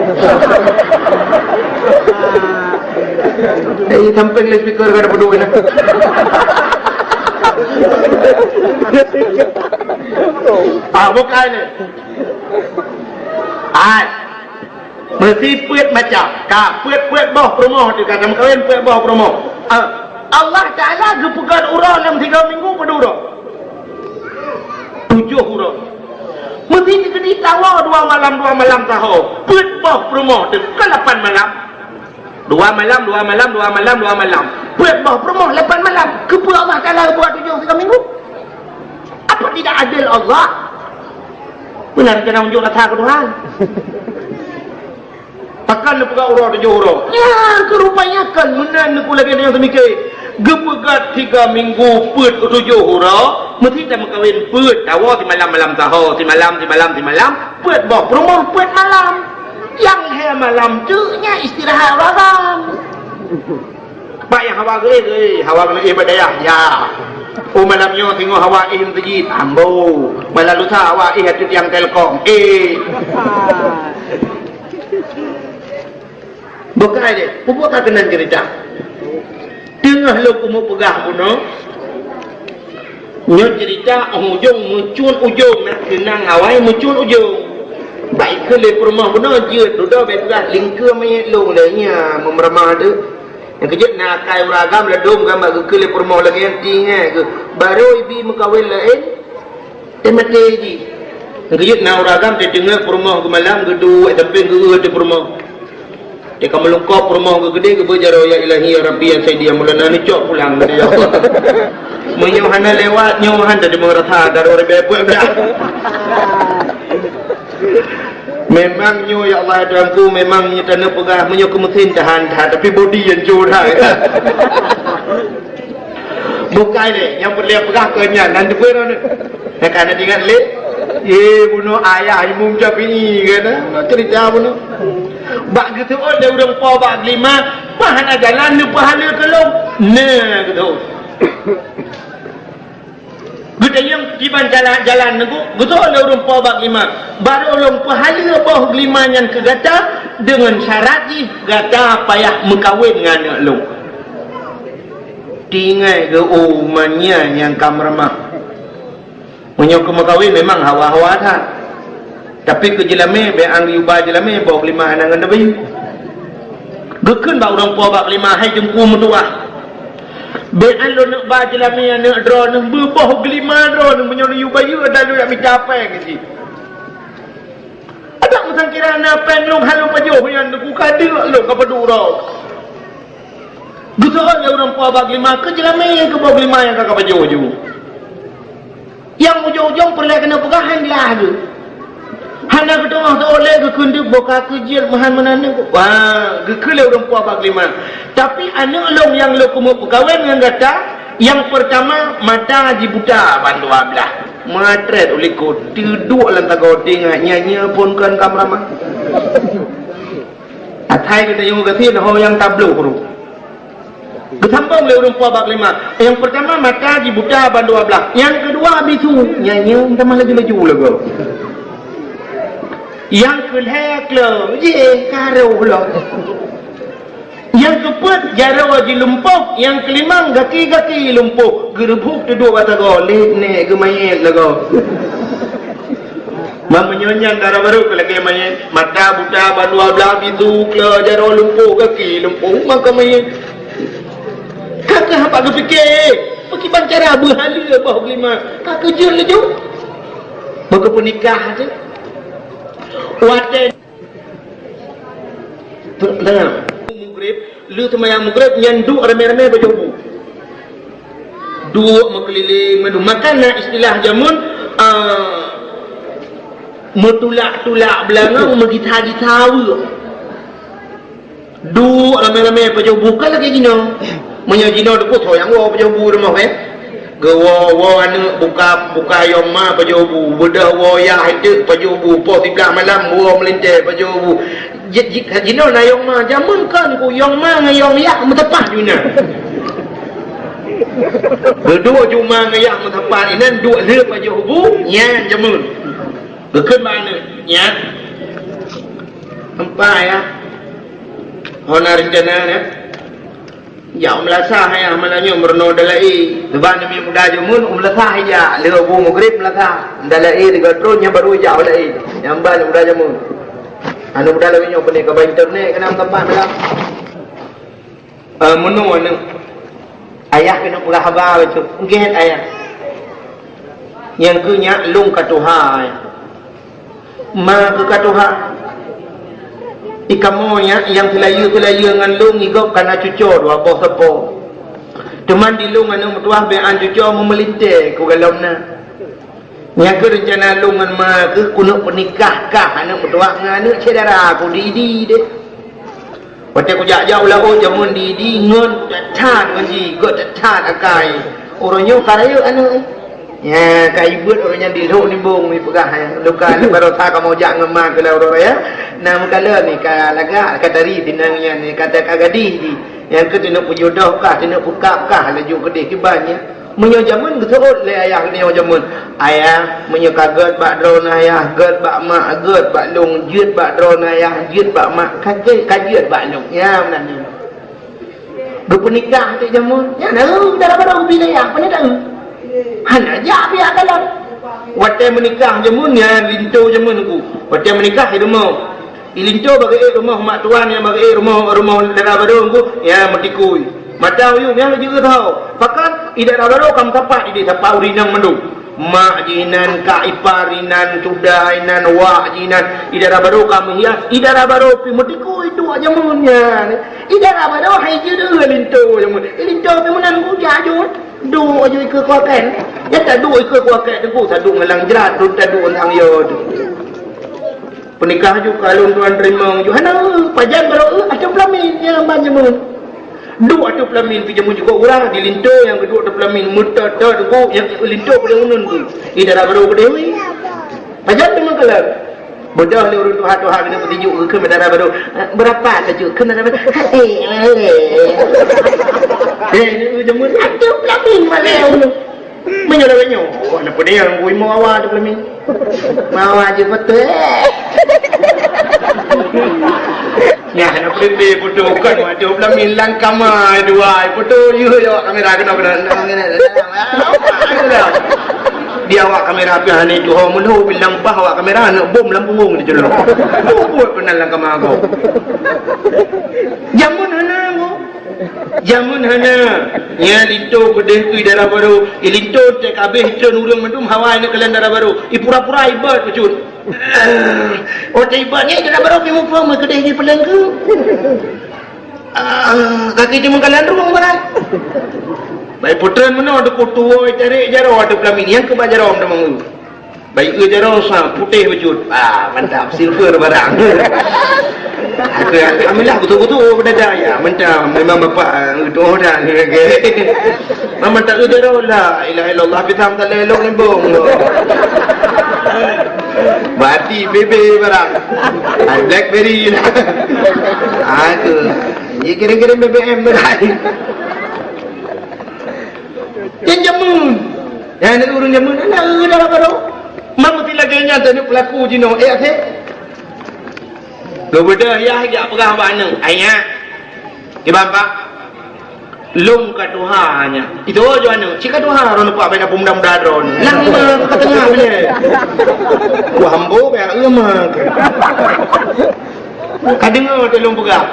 Eh, sampéng loudspeaker ka na peuduek na. Ah, bukai ni. Hai. Meusi peuet macam. Ka peuet-peuet boh peurumoh tu, ka tameukawen peuet boh peurumoh. Ah, Allah Taala geupeugöt uroe lam tiga minggu padum uroe? Tujoh uroe. Meusi geutanyoe dua malam, dua malam saho. Peuet boh peurumoh tu, ka lapan malam. Dua malam, dua malam, dua malam, dua malam. Peuet boh peurumoh lapan malam. Keupeue Allah Taala buat tujoh sigoe minggu? Apa tidak adil Allah? Meunan keuneuk unjuk rasa keu Tuhan. Pakon neupeugah uroe tujoh uroe? Nyan keuh rupanya kan meunan neupeue lagèe nyang teumikir. Geupeugöt tiga minggu peuet tujoh uroe, meusi tameukawen peuet, tawoe simalam malam saho, simalam, simalam, simalam, peuet boh peurumoh peuet malam. Nyang lhèe malam teuk nyan istirahat ureueng agam. Bak nyang hawa geuéh, geuéh, hawa geuéh bak dayah, ya. Oh, malam nyoe singoh hawa éh meuseujid, ambo. Malam lusa hawa éh ateueh tiang Telkom, éh. Bukai deh, peue buet ka keunan ceurita. Teungoh lôn keumeung peugah bunoe, nyoe ceurita óh ujong meucun ujong, nak seunang awai meucun ujong. Bak ikheun lé peurumoh bunoe jeuet, dudoe bèk peugah lingkeue manyét lôn lé nyan, meumeuramah deuh. Nyang keujeuet na akai ureueng agam ladôm gam bak geukheun lé peurumoh lagèe nyan, ingat geuh, barô ibi meukawen laén, teumaté jih. Nyang keujeuet na ureueng agam teudeungö peurumoh geumalam, geuduek sampéng geu-eu ateueh peurumoh. Teuka meulungkop peurumoh geuh geudeh, geubeuet jaroe, "Ya Ilahi, ya Rabbi, ya Sayyidi, ya Maulana," neucok pulang geuh, ya Allah. Meunyoe hana lewat, nyoe han teudeungoe rasa, daroe ribèe peuet dah. Memang nyoe, ya Allah, ya Tuhanku, memang nyoe taneuk peugah, meunyoe keu meusén tahan that, tapi bodi nyang cue that. Bukai lé, nyang peureulèe peugah keu nyan, nan teupeue droeneuh. Nyang ka na ingat lé, ye, bunoe ayah Imam Syafi'i, kan, na ceurita bunoe. Bak geuseuôt lé ureueng po bak geulima, "Bah hana jalan neupeuhaleue keu lôn." Na geuseuôt. Geutanyong kiban jalan-jalan neuguk, geutôh lé ureueng po bak geulima, "Barô lôn peuhaleue boh geulima nyan keu gata, deungon syarat jih gata payah meukawen ngon aneuk lôn." Tinggai geuh, "Oh, man nyan nyang ka meuramah." Meunyoe keu meukawen memang hawa-hawa that. Tapi keu jeulamé, bèk an geuyue ba jeulamé, boh geulima hana ngon tabayeue. Geukheun bak ureueng po bak geulima, "Hai Teungku meutuah, bèk an lôn neuk ba jeulamé aneuk droeneuh, beuboh geulima droeneuh, meunyoe lôn yue bayeue, dan lôn jak mita péng cit. Adak meusangkira na péng lôn, han lôn pajoh nyan, Teungku, ka deuk lôn ka padum uroe." Geuseuôt lé ureueng po bak geulima, "Keu jeulamé, keu boh geulima nyang ka, ka pajoh ju." Nyang ujong-ujong peureulèe keuneuk peugah han glah geuh. Hana geuteungoh teuoleh geukheun teuk boh ka keuh jeuet meuhan meunan nyoe. Wah, geukheun lé ureueng po bak lima. Tapi aneuk lôn nyang lôn keumeung peukawen ngon gata, nyang peurtama mata jibuta ban dua blah. Meutrét u likot, teuduek lam sagoe teungoh nyan, nyan phôn kon ka meuramah. Asai geutanyoe gasien ho nyang tabloh rôh. Geusambong lé ureueng po bak lima. Nyang peurtama mata jibuta ban dua blah. Nyang keudua bisu. Nyan, nyan tamah laju-laju lagoe. Nyang keulhèe kleu, jih ka roh lom. Nyang keupeuet jaroe jilumpôh, nyang keulimong gaki-gaki lumpôh. Geureubuk teuduek bak sagoe, lét nèk geumanyét lagoe. Meunyoe nyan dara barô keu lagèe manyét, mata buta, ban dua blah, bisu, kleu, jaroe lumpôh, gaki lumpôh, maka manyét. Ka keuh haba geupike, pakriban cara beuhaleue boh geuh lima, ka keuh jeuet laju. Maka peunikah teuh. Watèe Teungoh. Mugrib, lheueh seumayang mugrib nyan duek ramé-ramé pajoh bu. Duek meukeulileng mandum. Maka na istilah jameun, ah, meutulak-tulak beulangong, meugisa-gisa weuek. Duek ramé-ramé pajoh bu, kon lagèe jinoe. Meunyoe jinoe teupeue soe nyang woe pajoh bu rumoh, eh? Geuwoe-woe aneuk buka, buka yong ma pajoh bu, beudôh woe yah eunteuk pajoh bu, poh siblaih malam woe meulintèe pajoh bu. Ji-, ji-, jinoe na yong ma, jameun kon ku yong ma ngon yong yah meusapat inan. Geuduek ju ma ngon yah meusapat inan, duek lheueh pajoh bu, nyan jameun. Geukheun bak aneuk, nyan. Empat ya. Hana rencana ya. Jak u meulasah ayah malam nyoe meurunoe dalai. Leubeh aneuk miet muda jameun u meulasah ijak. Lheueh bu mugrib meulasah. Dalai tiga trôn nyan baru ijak u dalai. Nyan ban aneuk muda jameun. Aneuk muda lagèe nyoe peunoh ka ba internet keunan teumpat malam. Eh, meunoe aneuk. Ayah keuneuk peugah haba bacut. Gét ayah. Nyang keu nyak lôn ka tuha ayah. Ma keuh ka tuha. I kamoe nyan nyang seulayeue-seulayeue ngon lôn i gob ka na cucoe dua boh sapo. Teuma di lôn aneuk meutuah bèk an cucoe meumeulintèe ku galom na. Nyang keuh reuncana lôn ngon ma keuh keuneuk peunikah kah aneuk meutuah ngon aneuk syedara ku di Idi deh. Watèe kujak-jak u laôt jameun di Idi ngon that-that ngon jih, göt that-that akai. Uroe nyoe ka rayeuk aneuk. Nya, ka ibeuet uroe nyan di lhok nibong ipeugah, eh, luka ni barosa kamoe jak ngon ma keuh lam uroe raya. Na meukalon ni ka lagak, ka tari sinang nyan ni, ka, ka gadih jih. Nyang keuh teuneuk peujodoh kah, teuneuk peukab kah, laju keudeh kiban nyan. Meunyoe jameun geuseuôt lé ayah geutanyoe jameun, "Ayah, meunyoe ka gèt bak droeneuh ayah, gèt bak mak, gèt bak lôn, jeuet bak droeneuh ayah, jeuet bak mak, ka jeuet, ka jeuet bak lôn." Ya, meunan nyoe. Geupeunikah teuk jameun. Nyan na, eh, dara barô geubi lé ayah, pane taeu. Hana jak pihak kalon. Watèe meunikah jameun, nyan linto jameun ku. Watèe meunikah di rumoh. Ilinto bak geuék rumoh mak tuan nyang bak geuék rumoh, rumoh dara barô ngon, ya, meutikui. Mata uyueng nyang jeuet tho. Pakon i dara barô ka meusapat idéh sapat ureueng inong mandum. Mak jih inan, kak ipar inan, suda inan, wak jih inan. I dara barô ka meuhias, i dara barô pih meutikui duek jameun nyan. I dara barô hai jeuet linto jameun. Ilinto pih meunan ku jak jeuet. Duek aju ikeue kuakèe. Ya taduek ikeue kuakèe teungku, taduek ngon lam jrat, taduek ngon tang yo tu. Peunikah ju kalon tuan teurimong ju hana, pajan barô, eh, ateueh peulamin nyang ban jameun. Duek ateueh peulamin pih jameun jukok urang, di linto nyang geuduek ateueh peulamin meutot-tot teungku, nyang linto peudeueng uneun ku. Di dara barô keudeh wi. Pajan teuma kalon. Beudôh lé ureueng tuha-tuha keuneuk peutinjok geukheun dara barô. "Eh, beurapa laju?" Kheun dara barô. "Hei, hei." Eh, ni jameun ateueh peulamin malèe ureueng. Meunyoe lagèe nyoe, awak na peudeh nyang bui meuawa ateueh peulamin. Meuawa jih beutôi. Nyan na peudeh beutôi kan ateueh peulamin lam kama dua. Beutôi yeuh awak kamera keunoe, keunoe, keunoe, keunoe. Di awak kamera pih hana tuho meulhô bilang bah awak kamera aneuk bom lam punggong di jolong. Buet peunan lam kama gob. Jameun hana gob. Jameun hana. Nya linto keudeh keu dara barô. I linto teuka abéh treun ureueng mandum hawa aneuk keulan dara barô. I pura-pura ibot bacut. Watèe ibot nyan dara barô pih muphom keudeh di peuleueng keu. Ah, kaki cuma kalan ruang barang. Bai putreun meunoe teukutu, oi, tarek jaroe ateueh peulamin, nyang keuba jaroe meuteumong. Bai eu jaroe sa putéh bacut. Ah, mantap, silver barang. Aku, alhamdulillah, betul-betul, oh, berdada, ya, mantap. Memang bapak, ah, tuh dah. Mama tak eu jaroe, la ilaha illallah, pisang tak lelok lembong. Berarti bebe barang. Ah, Blackberry. Aku. Dia kirim-kirim B B M tu dah. Nyan jameun. Nyan ureueng jameun, na ureueng dalam baroe. Mang meuti lagèe nyan teuh pelaku jinoe, eh, akhé. Geubeudôh yah jak peugah bak aneuk, "Ayah, kiban, Pak? Lôn ka tuha nyan." Itu jo aneuk, "Cit ka tuha, droeneuh, Pak, bèk na peumuda-muda droeneuh." Lang lima ka teungoh bilèe. Wah, ambo bèk eu mah. Ka deungö teuh lôn peugah.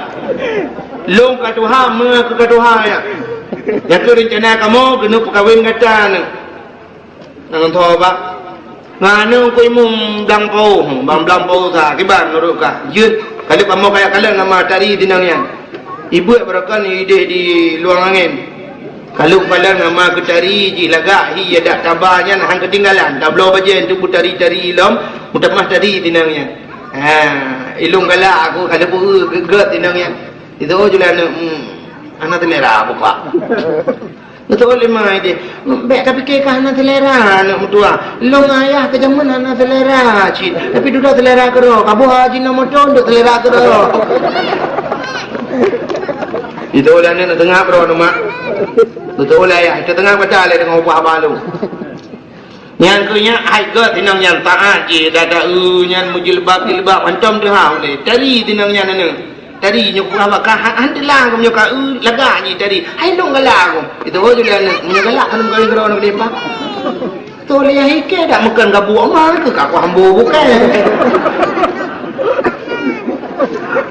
Lôn ka tuha, meunyoe ka tuha nyan. Nyan keuh reuncana kamoe keuneuk peukawen gata nyoe. Ngon tho, Bah. Ngon aneuk Teungku Imum Blang Pau, Bang Blang Pau sa, kiban nurot kah. Jeuet, ka lheueh kamoe kaya kalon nama tari tinong nyan. Ibuet baroekon ideh di luang angén. Ka lheueh kalon nama keutari jih lagak hi adak taba nyan han keutinggalan. Tabloe bajèe untuk beutari-tari lom, meutamah tari tinong nyan. Ha, ilôn galak aku ka lheueh beu geuget tinong nyan. Itu jula aneuk, hmm, hana selera buka. Beutôi lé ma ideh. Bèk tapike ka hana selera aneuk meutuah. Lôn ayah keu jameun hana selera cit. Tapi dudoe selera keudroe. Ka boh haji na moto duek selera keudroe. Itu lé aneuk na teungab droe nyoe, Mak. Beutôi lé ayah, itu teungab baca lé deungon ubah balu. Nyang keu nyan hai gèt inong nyan taát jih, dada eu nyan meujilbab-jilbab mantong teuhah ulèe. Tari inong nyan aneuk. Tari nyoe peugah bak kah, han teulang geuh meunyoe ka eu lagak jih tari. Hai lôn galak geuh. Itu oh jeuet aneuk, meunyoe galak keuneuk meukawen keudroe aneuk deh, Pak. Toh lé hike dak meukeun gabuek ma keu ka kuah ambo bukai.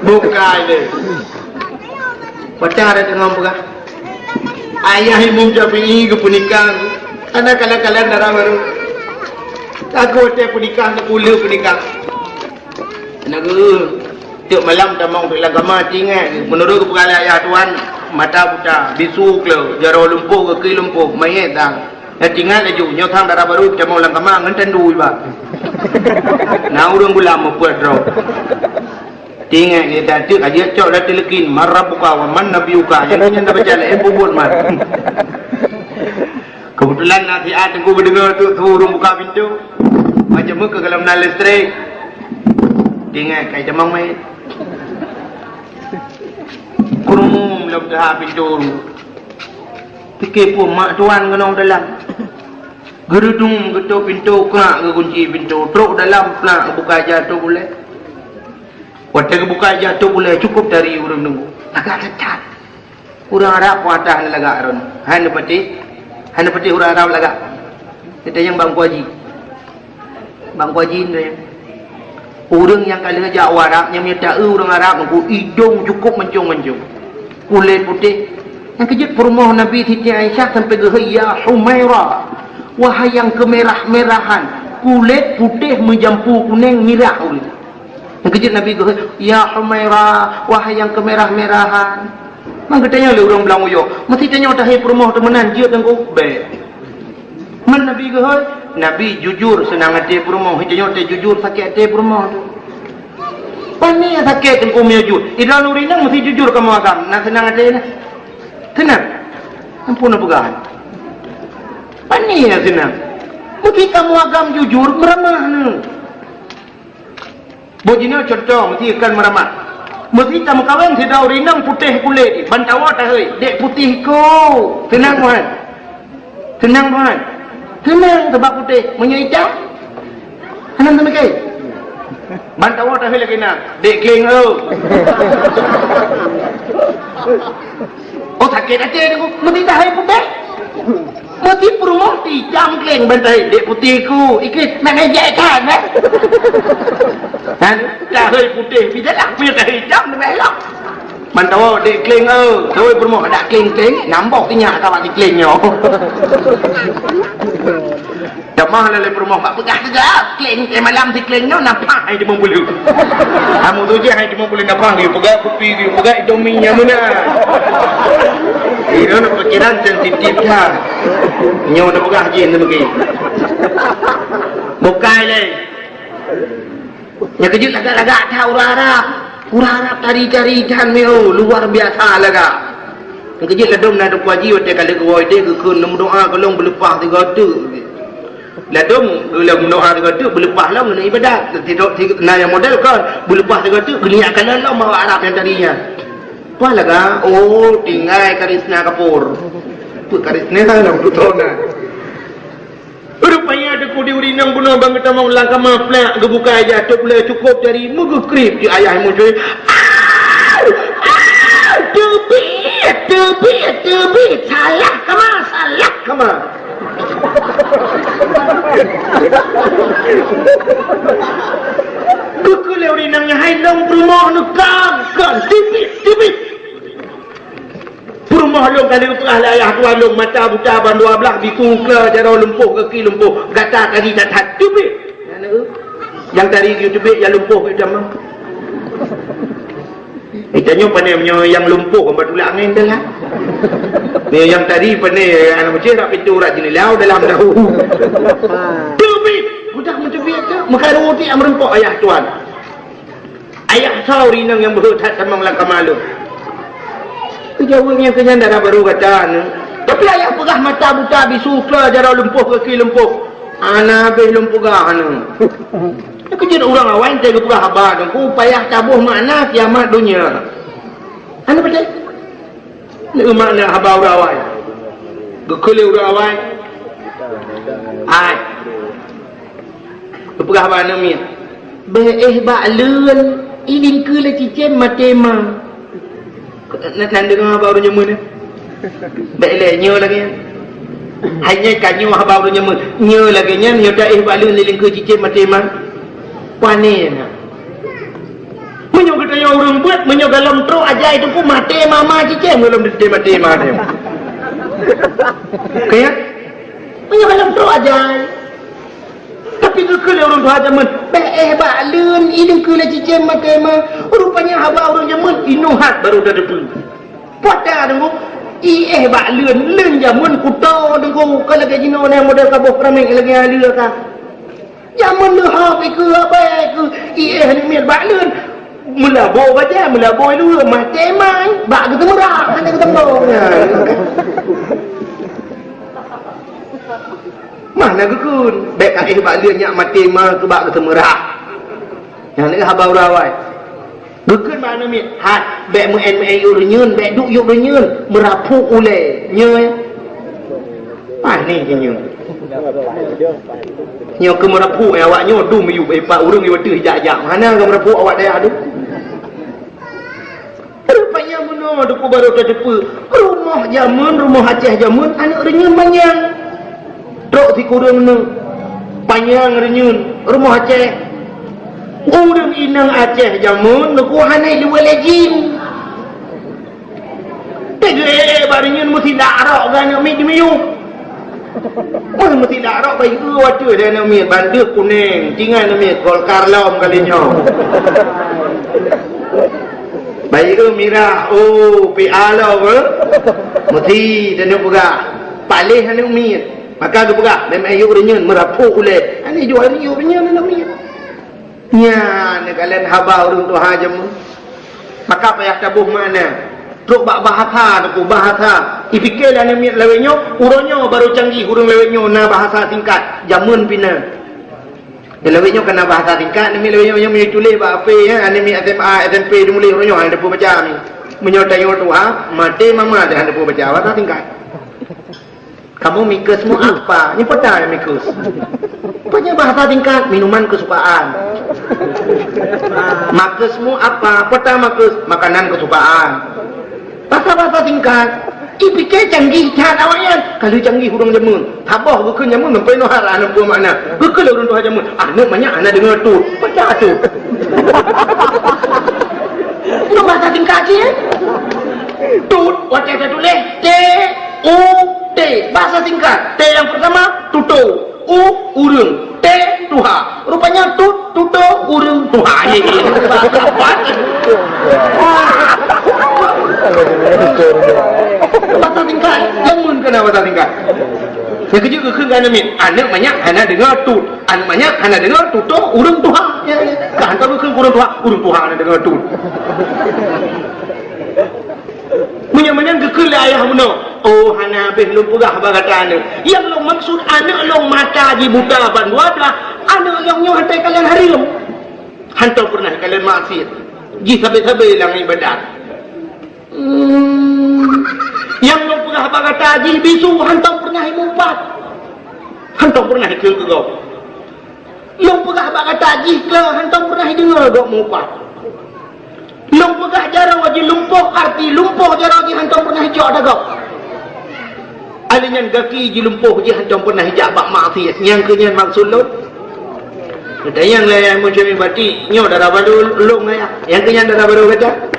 Bukai deh. Pacar ada dengan peugah. Ayah Imam Syafi'i geupeunikah. Anak kalan-kalan dara barô. Aku watèe peunikah, neupeuleue peunikah. Aneuk geuh, tiep malam tamong lam kama, ingat, meunurot geupeugah lé ayah tuan, mata buta, bisu kleu, jaroe lumpoh, gaki lumpoh, manyét dang. Nyan ingat laju, nyoe sang dara barô tamong lam kama ngon tandu iba. Na ureueng gulam meupeuet droe. Ingat geuh, teuk aja cok lam teuleukin, "Man rabbuka wa man nabiyuka." Nyan, nyan tabaca lé, eh, bubut man. Keubeutulan na siat teungku geudeungoe tu, tu ureueng buka pintoe. Macam meukeue kalau meunan listrik. Ingat kai tamong manyét. Kurung lom teuhah pintoe ureueng. Pike peue mak tuan keunoe dalam. Geureudong geutok pintoe, krak geukunci pintoe, trok dalam, plak geubuka ija tôp ulèe. Watèe geubuka ija tôp ulèe, cukôp tari ureueng nunggu. Lagak that-that. Ureueng Arab pun atas hana lagak droeneuh. Hana patéh, hana patéh ureueng Arab lagak. Geutanyong Bang Kuaji. Bang Kuaji nyan. Ureueng nyang ka lheueh jak u Arab, nyang meunyo ta-eu ureueng Arab nunggu idong cukôp mancong-mancong. Kulét putéh. Nyang keujeuet peurumoh Nabi Siti Aisyah sampai geuhôi, "Ya Humaira, wahai nyang keumirah-mirahan, kulét putéh meujampu kunèng mirah ureueng." Nyang keujeuet Nabi geuhôi, "Ya Humaira, wahai nyang keumirah-mirahan." Mang geutanyong lé ureueng blang uyôk, "Meusé tanyoe tahôi peurumoh teuh meunan jeuet teungku?" Bèk. Man Nabi geuhôi, Nabi jujur seunang até peurumoh, tanyoe teu jujur sakét até peurumoh teuh. Pane sakét teungku meujujur. Idroeneuh ureueng inong meusé jujur kamoe agam, na seunang até na. Seunang. Ampôn peugah. Pane na seunang. Meusé kamoe agam jujur, meuramah neuh. Boh jinoe cuntoh, meusé kon meuramah. Meusé tameukawen sidroe ureueng inong putéh kulét, ban tawoe tahôi, "Dek putéh ku." Seunang buhan? Seunang buhan? Seunang, sabab putéh. Meunyoe itam? Hana teumeukai. Ban tawoe tahôi lagèe na, "Dek kleng eu." Oh, sakét até teungku, meusé tahôi putéh. Meusé peurumoh itam kleng ban tahôi, "Dek putéh ku." Ikheun, nak ngejek kan, eh? Kan? Tahôi putéh, pih jalan, pih tahôi itam, leubeh elok. Ban tawoe, "Dek kleng eu." Tahôi peurumoh, "Dak kleng-kleng, namboh sinyak ka bak si kleng nyoe." Tamah lé peurumoh bak peugah teuga, kleng, eh, malam si kleng nyoe napah hai timong puluh. Kamu tu je hai timong puluh napah, dia peugah kupi, dia peugah Indomie nyang mana. Nyoe na pikiran sensitif that. Nyoe na peugah jih na meugi. Bukai lé. Nyang keujeuet lagak-lagak that ureueng Arab. Ureueng Arab tari-tari that meu'oh luar biasa lagak. Nyang keujeuet ladôm na Teungku Haji watèe ka lheueh geuwoe deh geukheun meudoa keu lôn beuleupah sigoe teuk. Ladôm geulam meudoa sigoe teuk beuleupah lom ngon ibadat. Sidroe si na nyang model kon beuleupah sigoe teuk geuniat kalon lom awak Arab nyang tari nyan. Peue lagak, oh, tinggai Karisna Kapoor. Peue Karisna lom putôh na. Rupanya Teungku di ureueng inong bunoe ban geutamong lam kama plak geubuka ijah tôp le cukôp jari meugeukrip di ayah muncul. Au! Au! Teubiet! Teubiet! Teubiet! Salah kama! Salah kama! Geukheun lé ureueng inong nyan, "Hai lôn peurumoh neuh, kon, kon, teubiet, teubiet!" Peurumoh lôn ka lheueh peugah lé ayah tuan lôn, mata buta ban dua blaih, bisu kla, jaroe lumpoh, gaki lumpoh, gata tari that-that, teubiet! Nyang tari geuyue teubiet, nyang lumpoh geuyue tamong. Eh, tanyoe pane meunyoe nyang lumpoh ban tulak angén teuh lah. Meunyoe nyang tari pane aneuk meucéh rak pintoe rak jeundela dalam dahu. Teubiet! Udah meuteubiet tu, meukaru tiek meureumpok ayah tuan. Ayah soe ureueng inong nyang beuhe that tamong lam kama lôn. Geujaweueb nyan keu nyan dara barô gata aneuk. Tapi ayah peugah mata buta, bisu kla, jaroe lumpoh, gaki lumpoh. Hana habéh lôn peugah aneuk. Keujeuet ureueng awai teuh geupeugah haba Teungku payah taboh makna kiamat donya. Hana beutôi. Neu makna haba ureueng awai. Geukheun lé ureueng awai. Hai. Geupeugah bak aneuk miet. Bèk éh bak leuen, i lingkeue lé cicém maté ma. Nan, nan deungoe haba ureueng jameun nyan? Bèk lé nyoe lagèe nyan. Hai nyan ka nyoe haba ureueng jameun. Nyoe lagèe nyan, nyoe ta éh bak leuen lé lingkeue cicém maté ma. Pane na. Meunyoe geutanyoe ureueng beuet, meunyoe golom trok ajai Teungku maté ma ma cicém, golom teuntèe maté ma teuh. Ka ya? Meunyoe golom trok ajai. Tapi geukheun lé ureueng tuha jameun, bèk éh bak leuen, i lingkeue lé cicém maté ma. Rupanya haba ureueng jameun, inoe hat barô tateupeue. Peue ata Teungku, i éh bak leuen, leuen jameun kuto Teungku, ka lagèe jinoe nyan model kaboh keramik lagèe nyan lé ka. Jameun leuha pih keu abée keu i éh aneuk miet bak leuen. Meulabô bajèe, meulabô i luweue, maté ma, bak geuteumeurah, hana geuteumeurah. Mah na geukheun, bèk ka éh bak leuen nyak maté ma keu bak geuteumeurah. Nyan lé haba ureueng awai. Geukheun bak aneuk miet, "Hai, bèk meu'en-meu'en yôh reunyeun, bèk duek yôh reunyeun, meurapuk ulèe." Nyoe, panéh nyoe. Nyoe keu meurapuk, eh, awak nyoe dum yôh, eh, pat ureueng yôh deuh jak-jak. Hana keu meurapuk awak dayah dum. Rupanya meunoe Teungku barô tateupeue, rumoh jameun, rumoh Aceh jameun, aneuk reunyeun manyang. Trok sikureueng neuk, panyang reunyeun, rumoh Aceh. Ureueng inong Aceh jameun Teungku hana iluweue lé jin. Teugeuh bak reunyeun meusidak rok keu aneuk miet di miyueb. Meusidak rok bayeue watèe lé aneuk miet, ban deuh kuneng, tinggai aneuk miet, Golkar lom kali nyoe. Bayeue mirah, oh, P A lom, eh? Meusi taneuk peugah. Paléh aneuk miet. Maka geupeugah, "Meu'en yôh reunyeun, meurapuk ulèe." Hana jeuet yôh reunyeun aneuk miet. Nyan neukalon haba ureueng tuha jameun. Maka payah taboh makna. Trok bak bahasa Teungku, bahasa. Ipike lé aneuk miet lawét nyoe, uroe nyoe barô canggih ureueng lawét nyoe na bahasa singkat. Jameun pih na. Lawét nyoe ka na bahasa singkat, aneuk miet lawét nyoe, nyoe meutuléh bak H P, ya, aneuk miet S M A, S M P tumuléh uroe nyoe hana teupeu baca mi. Meunyoe tanyoe tuha, maté ma ma dah hana teupeu baca bahasa singkat. Kamu mikesmu apa? Nyoe peue ta mikes? Peue nyan bahasa singkat, minuman kesukaan. Makesmu apa? Peue ta makes? Makanan kesukaan. Bahasa-bahasa singkat. Ipike canggih that awaknyan. Ka lheueh canggih ureueng jameun. Saboh geukheun jameun sampoe nyoe hana peue makna. Geukheun lé ureueng tuha jameun. Aneuk manyak hana deungoe tut. Peue ta tut? Nyoe bahasa singkat cit, eh? Tut, watèe tatuléh, T, U, T. Bahasa singkat. T yang pertama, tuto. U, ureueng. T, tuha. Rupanya tut, tuto, ureueng, tuha. Ye, ye. Bahasa apa? Bahasa Na bahasa singkat. Nyang keujeuet geukheun keu aneuk miet, aneuk manyak hana deungoe tut. Aneuk manyak hana deungoe tutoe ureueng tuha. Ya, ya. Ka hantom geukheun keu ureueng tuha, ureueng tuha hana deungoe tut. Meunyoe meunan geukheun lé ayah bunoe, "Oh, hana habéh lôn peugah bak gata aneuk. Nyang lôn maksud aneuk lôn mata jih buta bandua blah, aneuk lôn nyoe até kalon hareuem. Hantom peureunah kalon maksiet. Jih sabe-sabe lam ibadat." Hmm. Nyang lôn peugah bak gata jih bisu hantom peureunah imupat. Hantom peureunah ikheun keu gob. Lôn peugah bak gata jih kla hantom peureunah ideungoe gob mupat. Lôn peugah jaroe jih lumpoh, arti lumpoh jaroe jih hantom peureunah icok ata gob. Alèh nyan gaki jih lumpoh jih hantom peureunah ijak bak maksiet. Nyang keu nyan maksud lôn. Tanyong lé ayah Mucemi Batik, nyoe dara barô lôn ayah. Nyang keu nyan dara barô gata.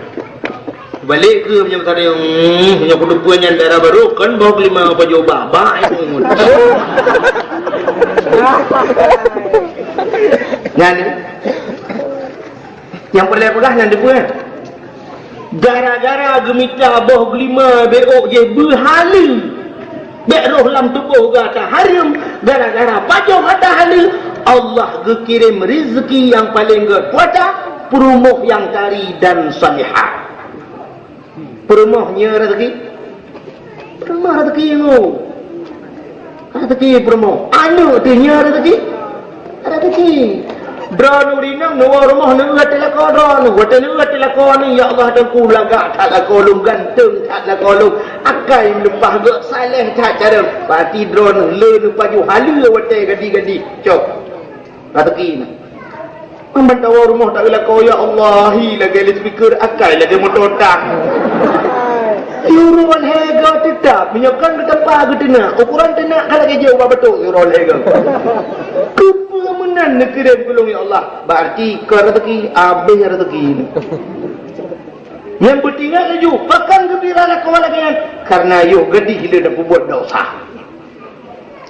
Balek keu meunyoe tadi, hmm, meunyoe kuteupeu nyan dara barô, kan boh lima pajoh ba, ba, eh, ngon. Nyan, nyang peureulèe peugah nyan dipeue? Gara-gara geumita boh geulima beuôk jih beuhaleue, bèk roh lam tuboh gata hareuem, gara-gara pajoh gata haleue, Allah geukirém rezeki nyang paleng gèt puasa, peurumoh nyang tari dan salihah. Peurumoh nyoe rezeki. Peurumoh rezeki nyoe. Rezeki peurumoh. Aneuk teuh nyoe rezeki. Rezeki. Droeneuh rinong neuwoe rumoh neueu teuh lakoe droeneuh. Watèe neueu teuh lakoe nyoe, "Ya Allah, Teungku, lagak that lakoe lôn, ganteng that lakoe lôn. Akai meuleupah gèt, saleh that carông." Pati droeneuh le neupajoh haleue watèe gadih-gadih. Cok. Rezeki nyan. Mantong woe rumoh taeu lakoe, ya Allah, hi lagèe loudspeaker, akai lagèe moto tang. Yue rô lhèe goe teutap, meunyoe kon geutampa geuteunang, ukuran teunak ka lagèe jeuet bak batok, yue rô lhèe goe. Keupeue meunan neukirém keu lôn, ya Allah? Berarti kon rezeki, abéh rezeki. Nyang peutinggai laju, pakon geubira lakoe lagèe nyan? Karena yoh gadih le tapeubuet desya.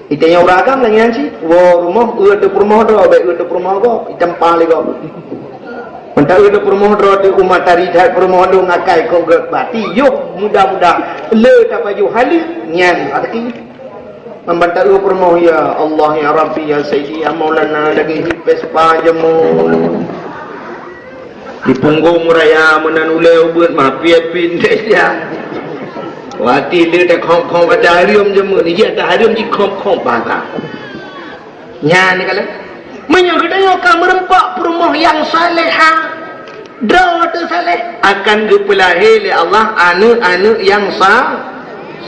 Di tanyoe ureueng agam lagèe nyan cit, woe rumoh, eu ateueh peurumoh droe, bèk eu ateueh peurumoh gob, itampa lé gob. Mantong eu ateueh peurumoh droe teuh, umat tari that peurumoh lôn, akai kong gèt, berarti yoh muda-muda le tapajoh haleue nyan rezeki. Mantong eu peurumoh, ya Allah, ya Rabbi, ya Sayyidi, ya Maulana, lagèe hi Vespa jameun. Di punggong raya meunan ulèe ubeuet mapiet pin dèk jak. Watèe le takhong-khong bak hareuem jameun, ijak ata hareuem jikhong-khong basa. Nyan kalon. Meunyoe geutanyoe ka meureumpok peurumoh nyang salehah, droe teuh saleh, akan geupeulahé lé Allah aneuk-aneuk nyang sa-,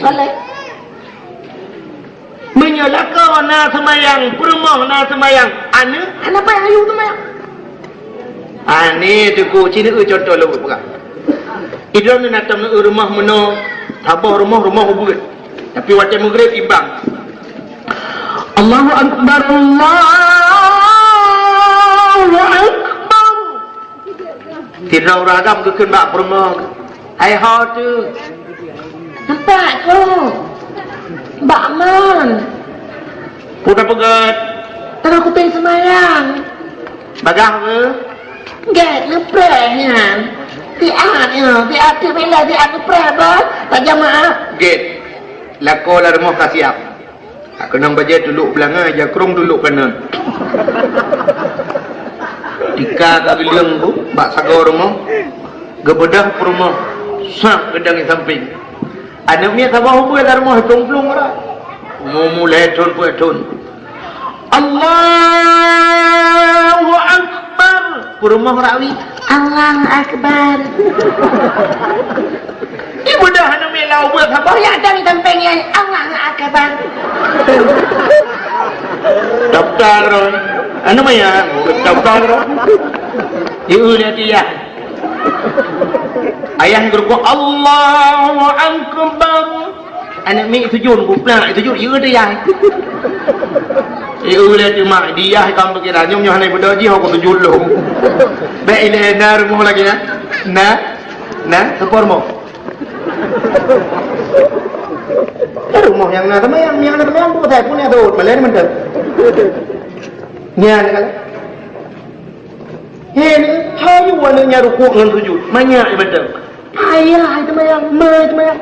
saleh. Meunyoe lakoe na seumayang, peurumoh na seumayang, aneuk hana payah yue seumayang. Aneuk teuku, ci neueu cuntoh lôn peugah. Idroeneuh na tom neueu rumoh meunoe, saboh rumoh, rumoh ubeuet. Tapi watèe meugreb ibang. Allahu Akbar, Allahu Akbar. Sidroe ureueng agam geukheun bak peurumoh, "Hai ho teuh." "Nampak, Kong." "Bak man?" "Peue tapeugèt?" "Teuka kutem seumayang." "Bagaih peue?" "Gèt neupreh nyan. Siat nyoe, siat teuh bila siat neupreh bah, tajamaah." "Gèt. Lakoe lam rumoh ka siap." Ka keunong bajèe tulok beulangai, jakrong tulok kanan. Tika ka geuleueng bu, bak sagoe rumoh, geubeudôh peurumoh, srap geudong di sampéng. Aneuk miet saboh ubeuet lam rumoh, plong-plong rot. Mu-mu lhèe thôn, peuet thôn. Allahu Akbar! Peurumoh rawi, "Allahu Akbar!" Ibeudôh aneuk miet lam ubeuet saboh, nyang dong di sampéng nyan, "Allahu Akbar!" Daftar droe. Aneuk miet, daftar droe. Ieu lé ayah. Ayah geurukuk, "Allahu Akbar!" Aneuk miet sujud, buplak sujud, yue teuh yah. Yue lé teuma, di yah ka pikiran, nyoe, nyoe hana beudôh jih, aku sujud lom. Bèk ilèe na rumoh lagèe nyan. Na, na, teupeue rumoh. Rumoh nyang na seumayang, nyang na seumayang, bukan saya punya tu, malèe mantap. Nyan kan. Hei, ni, hayu aneuk nyan rukuk ngon sujud. Manyak ibadah. Ayah seumayang, ma seumayang.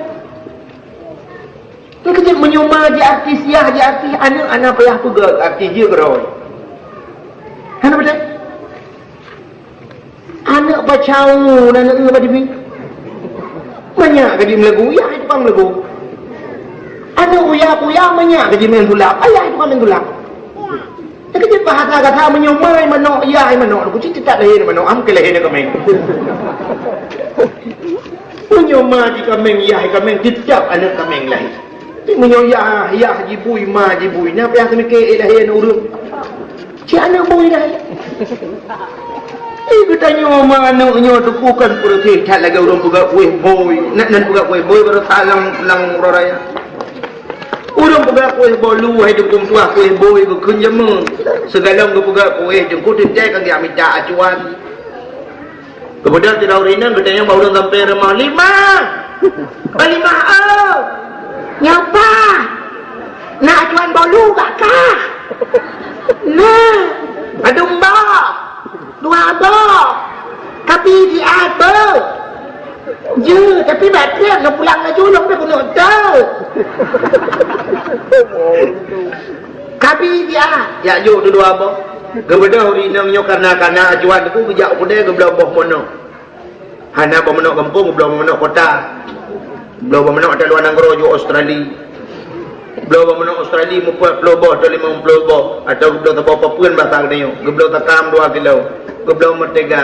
Nyan keuh jeuet meunyoe ma jiartis, yah jiartis, aneuk hana payah peugah artis jeuet keudroe. Hana beutôi? Aneuk pacau na aneuk ngon bak TV. Manyak ka jimeulagu, yah tukang meulagu. Aneuk uya-kuya manyak ka jimeu'en sulap, ayah tukang meu'en sulap. Nyan keuh jeuet bahasa gata, meunyoe ma manok, yah manok, kucing teutap lahé manok, am keu lahé na kaméng. Meunyoe ma jikameng, yah jikameng, teutap aneuk kaméng lahé. Tapi meunyoe yah, yah jibui, ma jibui, na payah teumike, eh, lahé aneuk ureueng. Cit aneuk bui lahé. Eh, geutanyoe ma aneuk nyoe teuku kan peureuséh that lagèe ureueng peugah kueh bui. Nak nan peugah kueh bui baroe salam lam uroe raya. Ureueng peugah kueh bolu, hai dukung tuah kueh bui geukheun jameun. Sigohlom geupeugah kueh, teungku teuntèe ka geujak mita acuan. Keumudian sidroe ureueng inong geutanyong bak ureueng sampéng rumoh, "Limah! Limah, oh! Nyoe pat! Na acuan bolu bak kah? Na, adum boh, dua boh, tapi di atas. Jeuet, tapi bak trép neupulang laju lom pih keuneuk teuh." Kabi dia, jak jok dua boh. Geubeudôh ureueng inong nyoe kareuna-kareuna acuan teungku geujak u keudè geubloe boh manok. Hana boh manok gampông, geubloe boh manok kota. Geubloe boh manok ateueh luwa nanggroe jok Australia. Geubloe boh manok Australia meupat ploh boh atau limong ploh boh, atau geubloe saboh papeuen basa geutanyoe. Geubloe takam dua kilo. Geubloe meutega.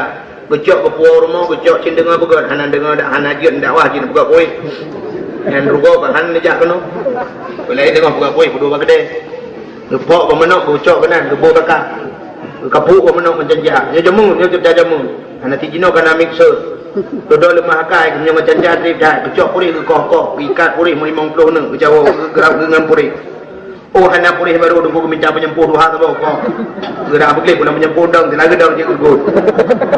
Geucok geupuwoe rumoh, geucok cit deungoe beugöt, hana deungoe dak, hana jeuet dakwah jeuet peugah kueh. Nyan rugoe ka hana neujak keunoe. Peulai deungoe peugah kueh, peudua bak keudè. Geupok bak manok, geucok keunan, geuboh baka. Geukapuk bak manok meucanca. Nyoe jameun, nyoe cit jameun. Hana sijinoe ka na mixer. Dudoe leumah akai, nyoe meucanca trép that, geucok puréh geukoh-koh, geuikat puréh meulimong ploh neuk, geucawoe, geugeurap geuh ngon puréh. Oh, hana puréh barô teungku geumita peunyempoh tuha saboh koh. Geurah beugléh pula peunyempoh dong, teulaga dong cit geugot.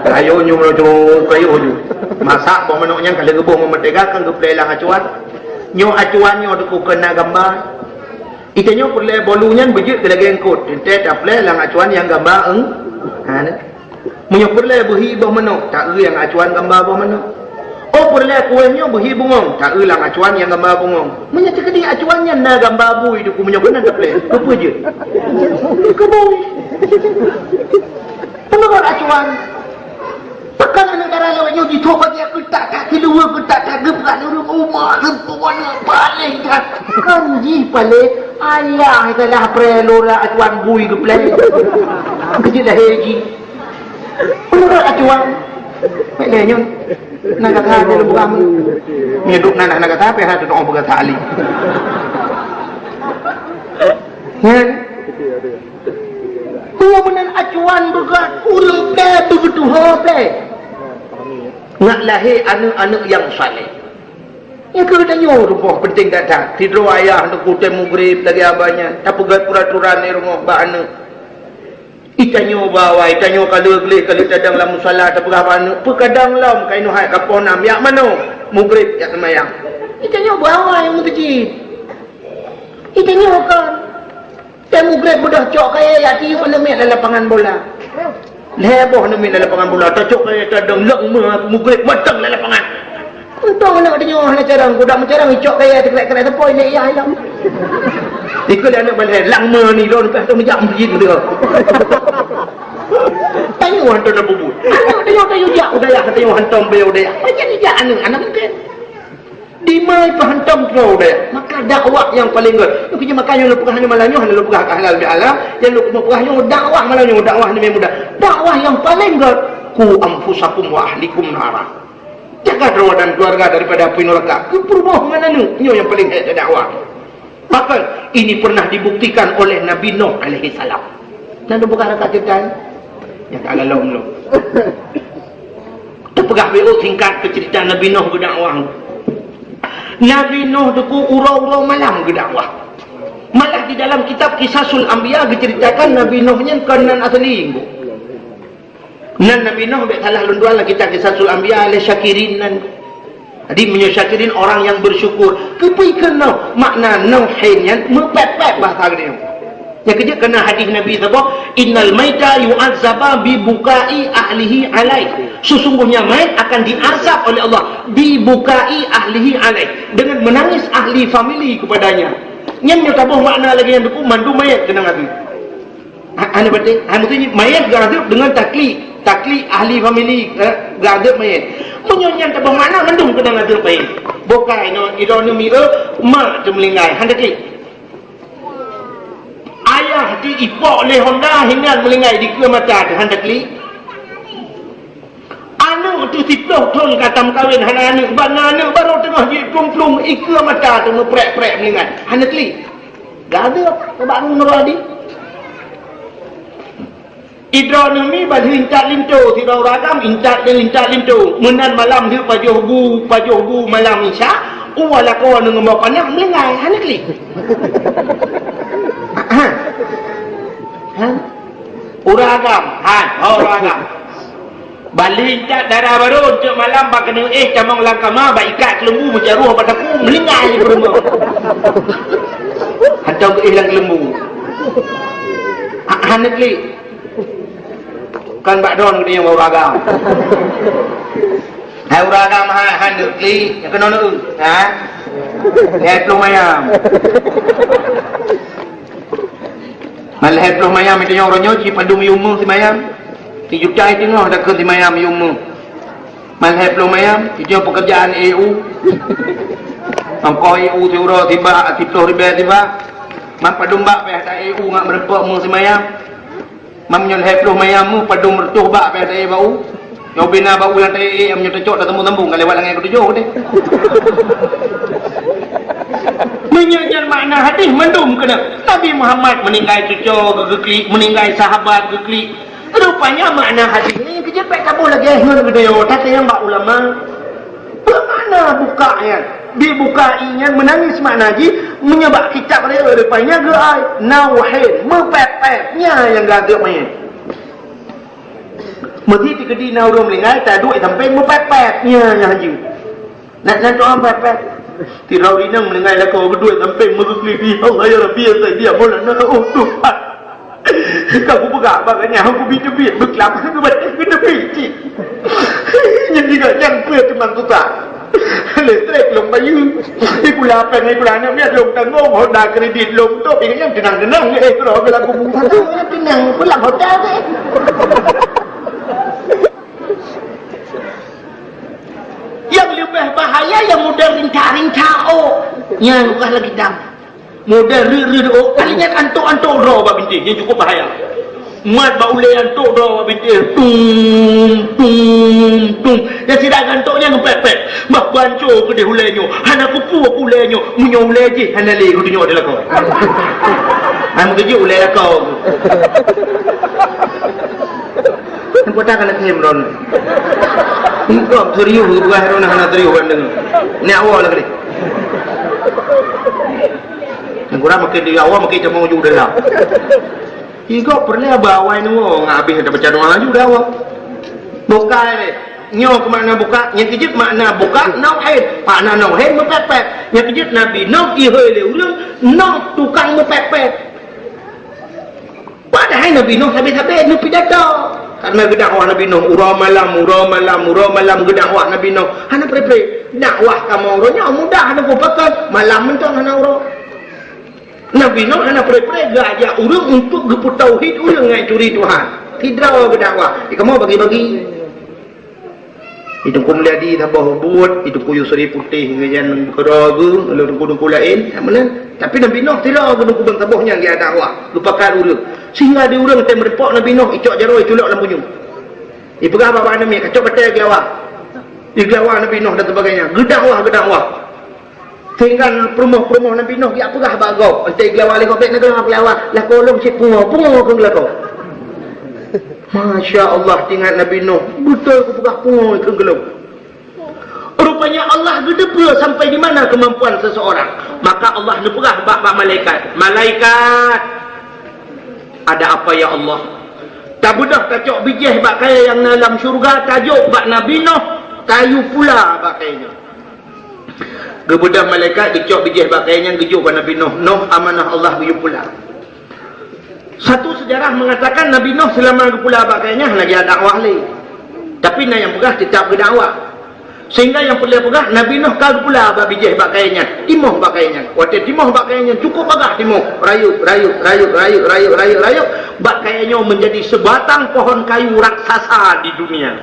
Kayu nyoe meunyoe cuma kayu ju. Masak boh manok nyan ka lheueh geuboh meutega kan geuplè lam acuan. Nyoe acuan nyoe teungku keu na gamba. Ita nyoe peureulèe bolu nyan beujeuet keu lagèe eungkôt, teuntèe taplè lam acuan nyang gamba eung-, ha, nyan. Meunyoe peureulèe beuhi boh manok, taeu nyang acuan gamba boh manok. Oh, peureulèe kueh nyoe beuhi bungöng, taeu lam acuan nyang gamba bungöng. Meunyoe teukeudi acuan nyan na gamba bui teungku, meunyoe keunan taplè, keupeue jeuet? Keu bui. Peunurot acuan. Pakon aneuk dara lawét nyoe jithoe bak jak keutak that, siluweue keutak that, geupeugah lé ureueng uma, leumpung aneuk paléng that. Kan jih paléng, ayah salah pré lora acuan bui geuplè. Keujeuet lahé jih. Peunurot acuan. Bèk lé nyoe. Na gata di lubang. Nyoe duek na, na gata pih hana tutoe peugah tali. Nyan. Dua meunan acuan beugat ureueng bèk beugeutuho bèk. Nak lahé aneuk-aneuk nyang saleh. Nyang keu geutanyoe rumoh penting that-that. Sidroe ayah neuk kutém mugrib lagèe abah nyan. Tapeugöt peuraturan di rumoh bak aneuk. Itanyoe bak awai, itanyoe ka lheueh gleh, ka lheueh tadong lam musala, tapeugah bak aneuk, peukadang lom, ka inoe hai ka poh nam, jak manoe, mugrib jak seumayang. Itanyoe bak awai meuseujid. Itanyoe kon. Tém mugrib beudôh cok kayèe jak tiyup aneuk miet lam lapangan bola. Lhèe boh aneuk miet lam lapangan bola, tacok kayèe tadong lom meuh mugrib mantong lam lapangan. Untông aneuk tanyoe hana carông, kudak meucarông icok kayèe teukrek-krek teupôi lé yah ilong. Ikôt lé aneuk balèe, "Lang meuh ni lôn ka meujak meuseujid meudeuh." Tanyoe hantom na bubuet. Aneuk tanyoe, tanyoe jak u dayah, tanyoe hantom beu u dayah. Pajan ijak aneuk, hana mungken. Dimai peuhantom droe deh. Maka dakwah nyang paleng gèt. Nyoe keuh makajih lôn peugah nyoe malam nyoe, hana lôn peugah ka halal bihalal. Nyang lôn peugah nyoe dakwah malam nyoe, dakwah ni mudah. Dakwah nyang paleng gèt, "Qu anfusakum wa ahlikum nara." Jaga droe dan keluarga daripada api neraka. Keu peurumoh ngon aneuk, nyoe nyang paleng hèk dakwah. Bahkan ini pernah dibuktikan oleh Nabi Nuh alaihi salam. Nyan lôn peugah raka ceurita nyan. Nyang ka lalom lom. Teupeugah beu singkat keu ceurita Nabi Nuh geudakwah. Nabi Nuh teungku uroe-uroe malam geudakwah. Malah di dalam kitab Qisasul Anbiya geuceuritakan Nabi Nuh nyan kon nan asli. Nan Nabi Nuh bèk salah lôn tuan lam kitab Qisasul Anbiya lé Syakirin nan. Jadi meunyoe Syakirin orang yang bersyukur. Keupeue keu Nuh? Makna Nuh hai nyan meupèt-pèt bahasa geutanyoe. Nyang keujeuet keu na hadis Nabi saboh, "Innal maita yu'adzzabu bi bukai ahlihi alaih." Sesungguhnya mayat akan diazab oleh Allah bi bukai ahlihi alaih, dengan menangis ahli famili kepadanya. Nyan nyoe taboh makna lagée nyan teungku, mandum mayat keunong azab. Ha, hana baté, ha, maksudnya mayat geuazab dengan taklid, taklid ahli famili, eh, geuazab mayat. Meunyoe nyan taboh makna mandum keunong azab mayat. Bukai nyoe, idroeneuh mi, eh, mak teumeulinggai, hana taklid. Ayah ti ipok lé honda hinan meulinggai dikeue mata teuh hana klik. Aneuk teuh siplôh thon ka tameukawen hana aneuk, ban na aneuk barô teungoh jeuet plueng-plueng, ikeue mata teuh meuprek-prek meulinggai hana klik. Gadeuh bak ngon roh di. Idroeneuh mi ban intat linto sidroe ureueng agam, intat dan intat linto. Meunan malam jeuet pajoh bu, pajoh bu malam Isya, u lakoe ngon boh panah meulinggai, hana klik. Ha. Ha. Ureueng agam, ha, ureueng agam. Bali intat dara barô, eunteuk malam bak keuneuk éh tamong lam kama, bak ikat keuleumbu meujaroh bak takue, meulinggai peurumoh. Hantom geuéh lam keuleumbu. Ha, hana klik. Kan bak droe geutanyoe ureueng agam. Hai ureueng agam, hai, hai neuk klik, nyang keunoe neuk, ha? Lhèe ploh mayam. Man lhèe ploh mayam, itu nyoe uroe nyoe jipadum yum simayam. Sijuta teungoh takheun simayam yum. Man lhèe ploh mayam, itu nyoe pekerjaan E U. Ongkoh E U siuroe sibak, siploh ribèe sibak. Man padum bak payah ta E U ngat meureumpok mu simayam. Mam nyoe lhèe ploh mayam mu padum reutôh bak payah taék bak u. Nyoe bina bak u nyang taék, am nyoe tacok tasambung-sambung ka lewat langèt keutujôh deh. Meunyoe nyan makna hadih mandum keuneuk. Nabi Muhammad meuninggai cucoe geuklik, meuninggai sahabat geuklik. Rupanya makna hadih nyan keujeuet bèk taboh lagèe ngon geutanyoe, tatanyong bak ulama. Peue makna buka nyan? Bi buka i nyan meunangis makna jih, meunyoe bak kitab reue leupah nyan geuai, nauhin, meupèt-pèt, nyan nyang geuazeueb manyét. Meuseuti keudina ureueng meuninggai, taduek sampéng meupèt-pèt, nyan nyang jeuet. Nak, nak doa pèt-pèt. Sidroe inong meuninggai lakoe geuduek sampéng meugeuklih, "Ya Allah, ya Rabbi, ya Sayyidi, ya Maulana, oh Tuhan." Ka kupeugah bak gobnyan, han kubi teubiet, beuklap, han kubatéh keu teubiet cit. Nyan juga nyan peue teuma susah. Listrik lôn bayeue. Ikula péng, ikula aneuk miet lôn tanggong, honda kredit lôn tôb, ingat nyan teunang-teunang, eh, keudroe geulaku bungsa. Teunang, pulang hotel deh. Nyang leubeh bahaya nyang model rintak-rintak, oh. Nyan bukan lagi dam. Model reuet-reuet, oh, kali nyan antok-antok droe bak bintéh, nyan cukup bahaya. Mat bak ulèe antok droe bak bintéh, tum, tum, tum. Nyang sida gantok nyan pèt-pèt. Bah banco keudeh ulèe nyoe, hana kupeue ulèe nyoe, meunyoe ulèe jih hana lé geutanyoe di lakoe. Hana meukeujeuet ulèe lakoe. Anggota kana khem ron. Engkau serius, bukan hana, hana serius kan dengan. Ni awak lagi ni. Yang kurang makin di awak makin cemong ju dalam. Igok pernah bawa nunggu ngabih ada baca doa laju dah awak. Bukan ni. Nyoe keu makna buka, nyang keujeuet makna buka, nauhin. Makna nauhin meupèt-pèt. Nyang keujeuet Nabi Nuh ihôi lé ureueng, Nuh tukang meupèt-pèt. Padahai Nabi Nuh sabe-sabe neupidato. Karena geudakwah Nabi Nuh, uroe malam, uroe malam, uroe malam geudakwah Nabi Nuh. Hana pre-pre. Dakwah kamoe uroe nyoe mudah hana geupakat, malam mantong hana uroe. Nabi Nuh hana pre-pre geuajak ureueng untuk geupeutauhid ureueng ngon curi Tuhan. Sidroe geudakwah, di kamoe bagi-bagi. Di Teungku Mulyadi saboh buet, di Teungku Yusri Putéh ngon nyan keudroe geuh, ngon teungku-teungku laén, meunan. Tapi Nabi Nuh sidroe geuh teungku ban saboh nyan geudakwah, geupakat ureueng. Sehingga di ureueng tém reupok Nabi Nuh, icok jaroe, iculok lam bunyueng. Ipeugah bak aneuk miet, "Kacok batèe geulawa." Igeulawa Nabi Nuh dan sebagainya. Geudakwah, geudakwah. Sehingga peurumoh-peurumoh Nabi Nuh geujak peugah bak gob, "Eunteuk geulawa lé gob, bèk neugeulawa, geulawa lakoe lôn cit pungo, pungo kheun lakoe." Masya Allah, teuingat Nabi Nuh, "Beutôi kupeugah pungo kheun gob lôn." Rupanya Allah geuteupeue sampai di mana kemampuan seseorang. Maka Allah neupeugah bak, bak malaikat, "Malaikat, ada apa ya Allah?" Tabeudôh tacok bijéh bak kayèe nyang na lam syeuruga, tajok bak Nabi Nuh, tayue pula bak kayèe nyan. Geubeudôh malaikat geucok bijéh bak kayèe nyan geujok bak Nabi Nuh. Nuh, amanah Allah geuyue pula. Satu sejarah mengatakan Nabi Nuh selama geupula bak kayée nyan hana geujak dakwah lé. Tapi na nyang peugah tetap geudakwah. Sehingga nyang peureulée peugah Nabi Nuh ka geupula bak bijéh bak kayée nyan, timoh bak kayée nyan. Watée timoh bak kayée nyan cukup bagah timoh, rayup, rayup, rayup, rayup, rayup, rayup, rayup. Bak kayée nyoe menjadi sebatang pohon kayu raksasa di dunia.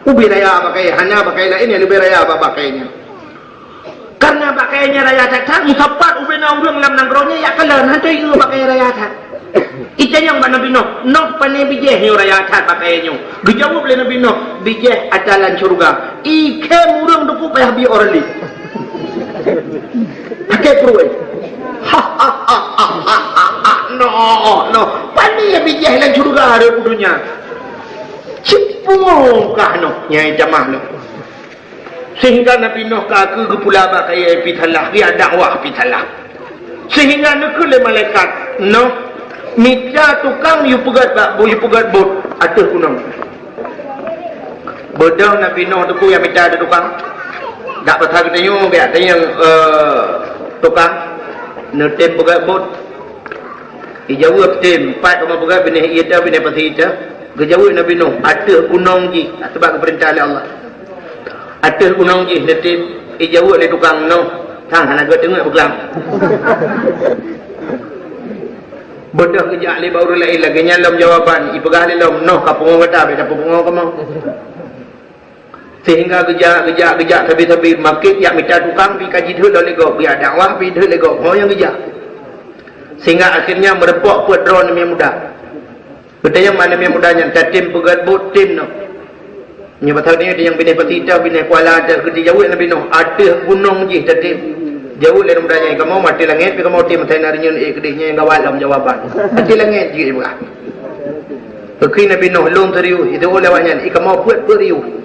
Ubé raya bak kayée, hana bak kayée laén nyang leubeh raya bak, bak kayée nyan. Karena bak kayée nyan raya that-that, meusapat ubé na ureuëng lam nanggroe nyan jak kalon, hana teuié bak kayée raya that. Itanyong bak Nabi Nuh, "Nuh, pané bijéh nyoe raya that bak kayée nyoe?" Geujaweueb lé Nabi Nuh, "Bijéh ata lam syeuruga." Ikhém ureuëng teupeu payah bi Orali. Pakai peruai. Ha, ha, ha, ha, ha, ha, ha. Noh, noh. Pané bijéh lam syeuruga rot u donya. Cipung kah noh nyai jamah noh. Sehingga Nabi Nuh ka keu geupula bak kayée pih salah, geujak dakwah pih salah. Sehingga neukheun lé malaikat, "Nuh, mita tukang yue peugét bak, yue peugét bot ateueh gunong." Beudôh Nabi Nuh teupeu nyang mita tukang. Dak pasal geutanyoe biak tanyong, eh, tukang, "Neutem peugét bot?" Ijaweueb, "Tem, pat kamoe peugét, binéh ié teuh, binéh pasi teuh?" Geujaweueb Nabi Nuh, "Ateueh gunong jih, sabab geupeurintah lé Allah. Ateueh gunong jih neutem." Ijaweueb lé tukang, "Noh, sang hana geuteungeut beuklam." Beudôh geujak lé bak ureuëng laén lagée nyan lom jawaban, ipeugah lé lom, "Noh ka pungoe gata, beda pungoe kamoe." Sehingga geujak, geujak, geujak sabe-sabe, makét jak mita tukang pih ka jideuek lom lé gob, geujak dakwah pih deuek lé gob, ho nyang geujak. Sehingga akhirnya meureumpok peuet droe aneuk muda. Geutanyong bak aneuk muda nyan, "Tatem peugét bot, tem noh?" Nyoe pasal nyoe nyang binéh pasi teuh, binéh kuala teuh, geujaweueb Nabi Nuh, "Ateueh gunong jih tatem." Jaweueb lé aneuk muda nyan, "Kamoe ateueh langét, pih kamoe tem asai na reunyeun ék keudeh nyan gawat lom jawaban." Ateueh langét jih ipeugah. Keu Nabi Nuh lom serius, itu lewat nyan, "Ih, kamoe peuet-peuet riuh."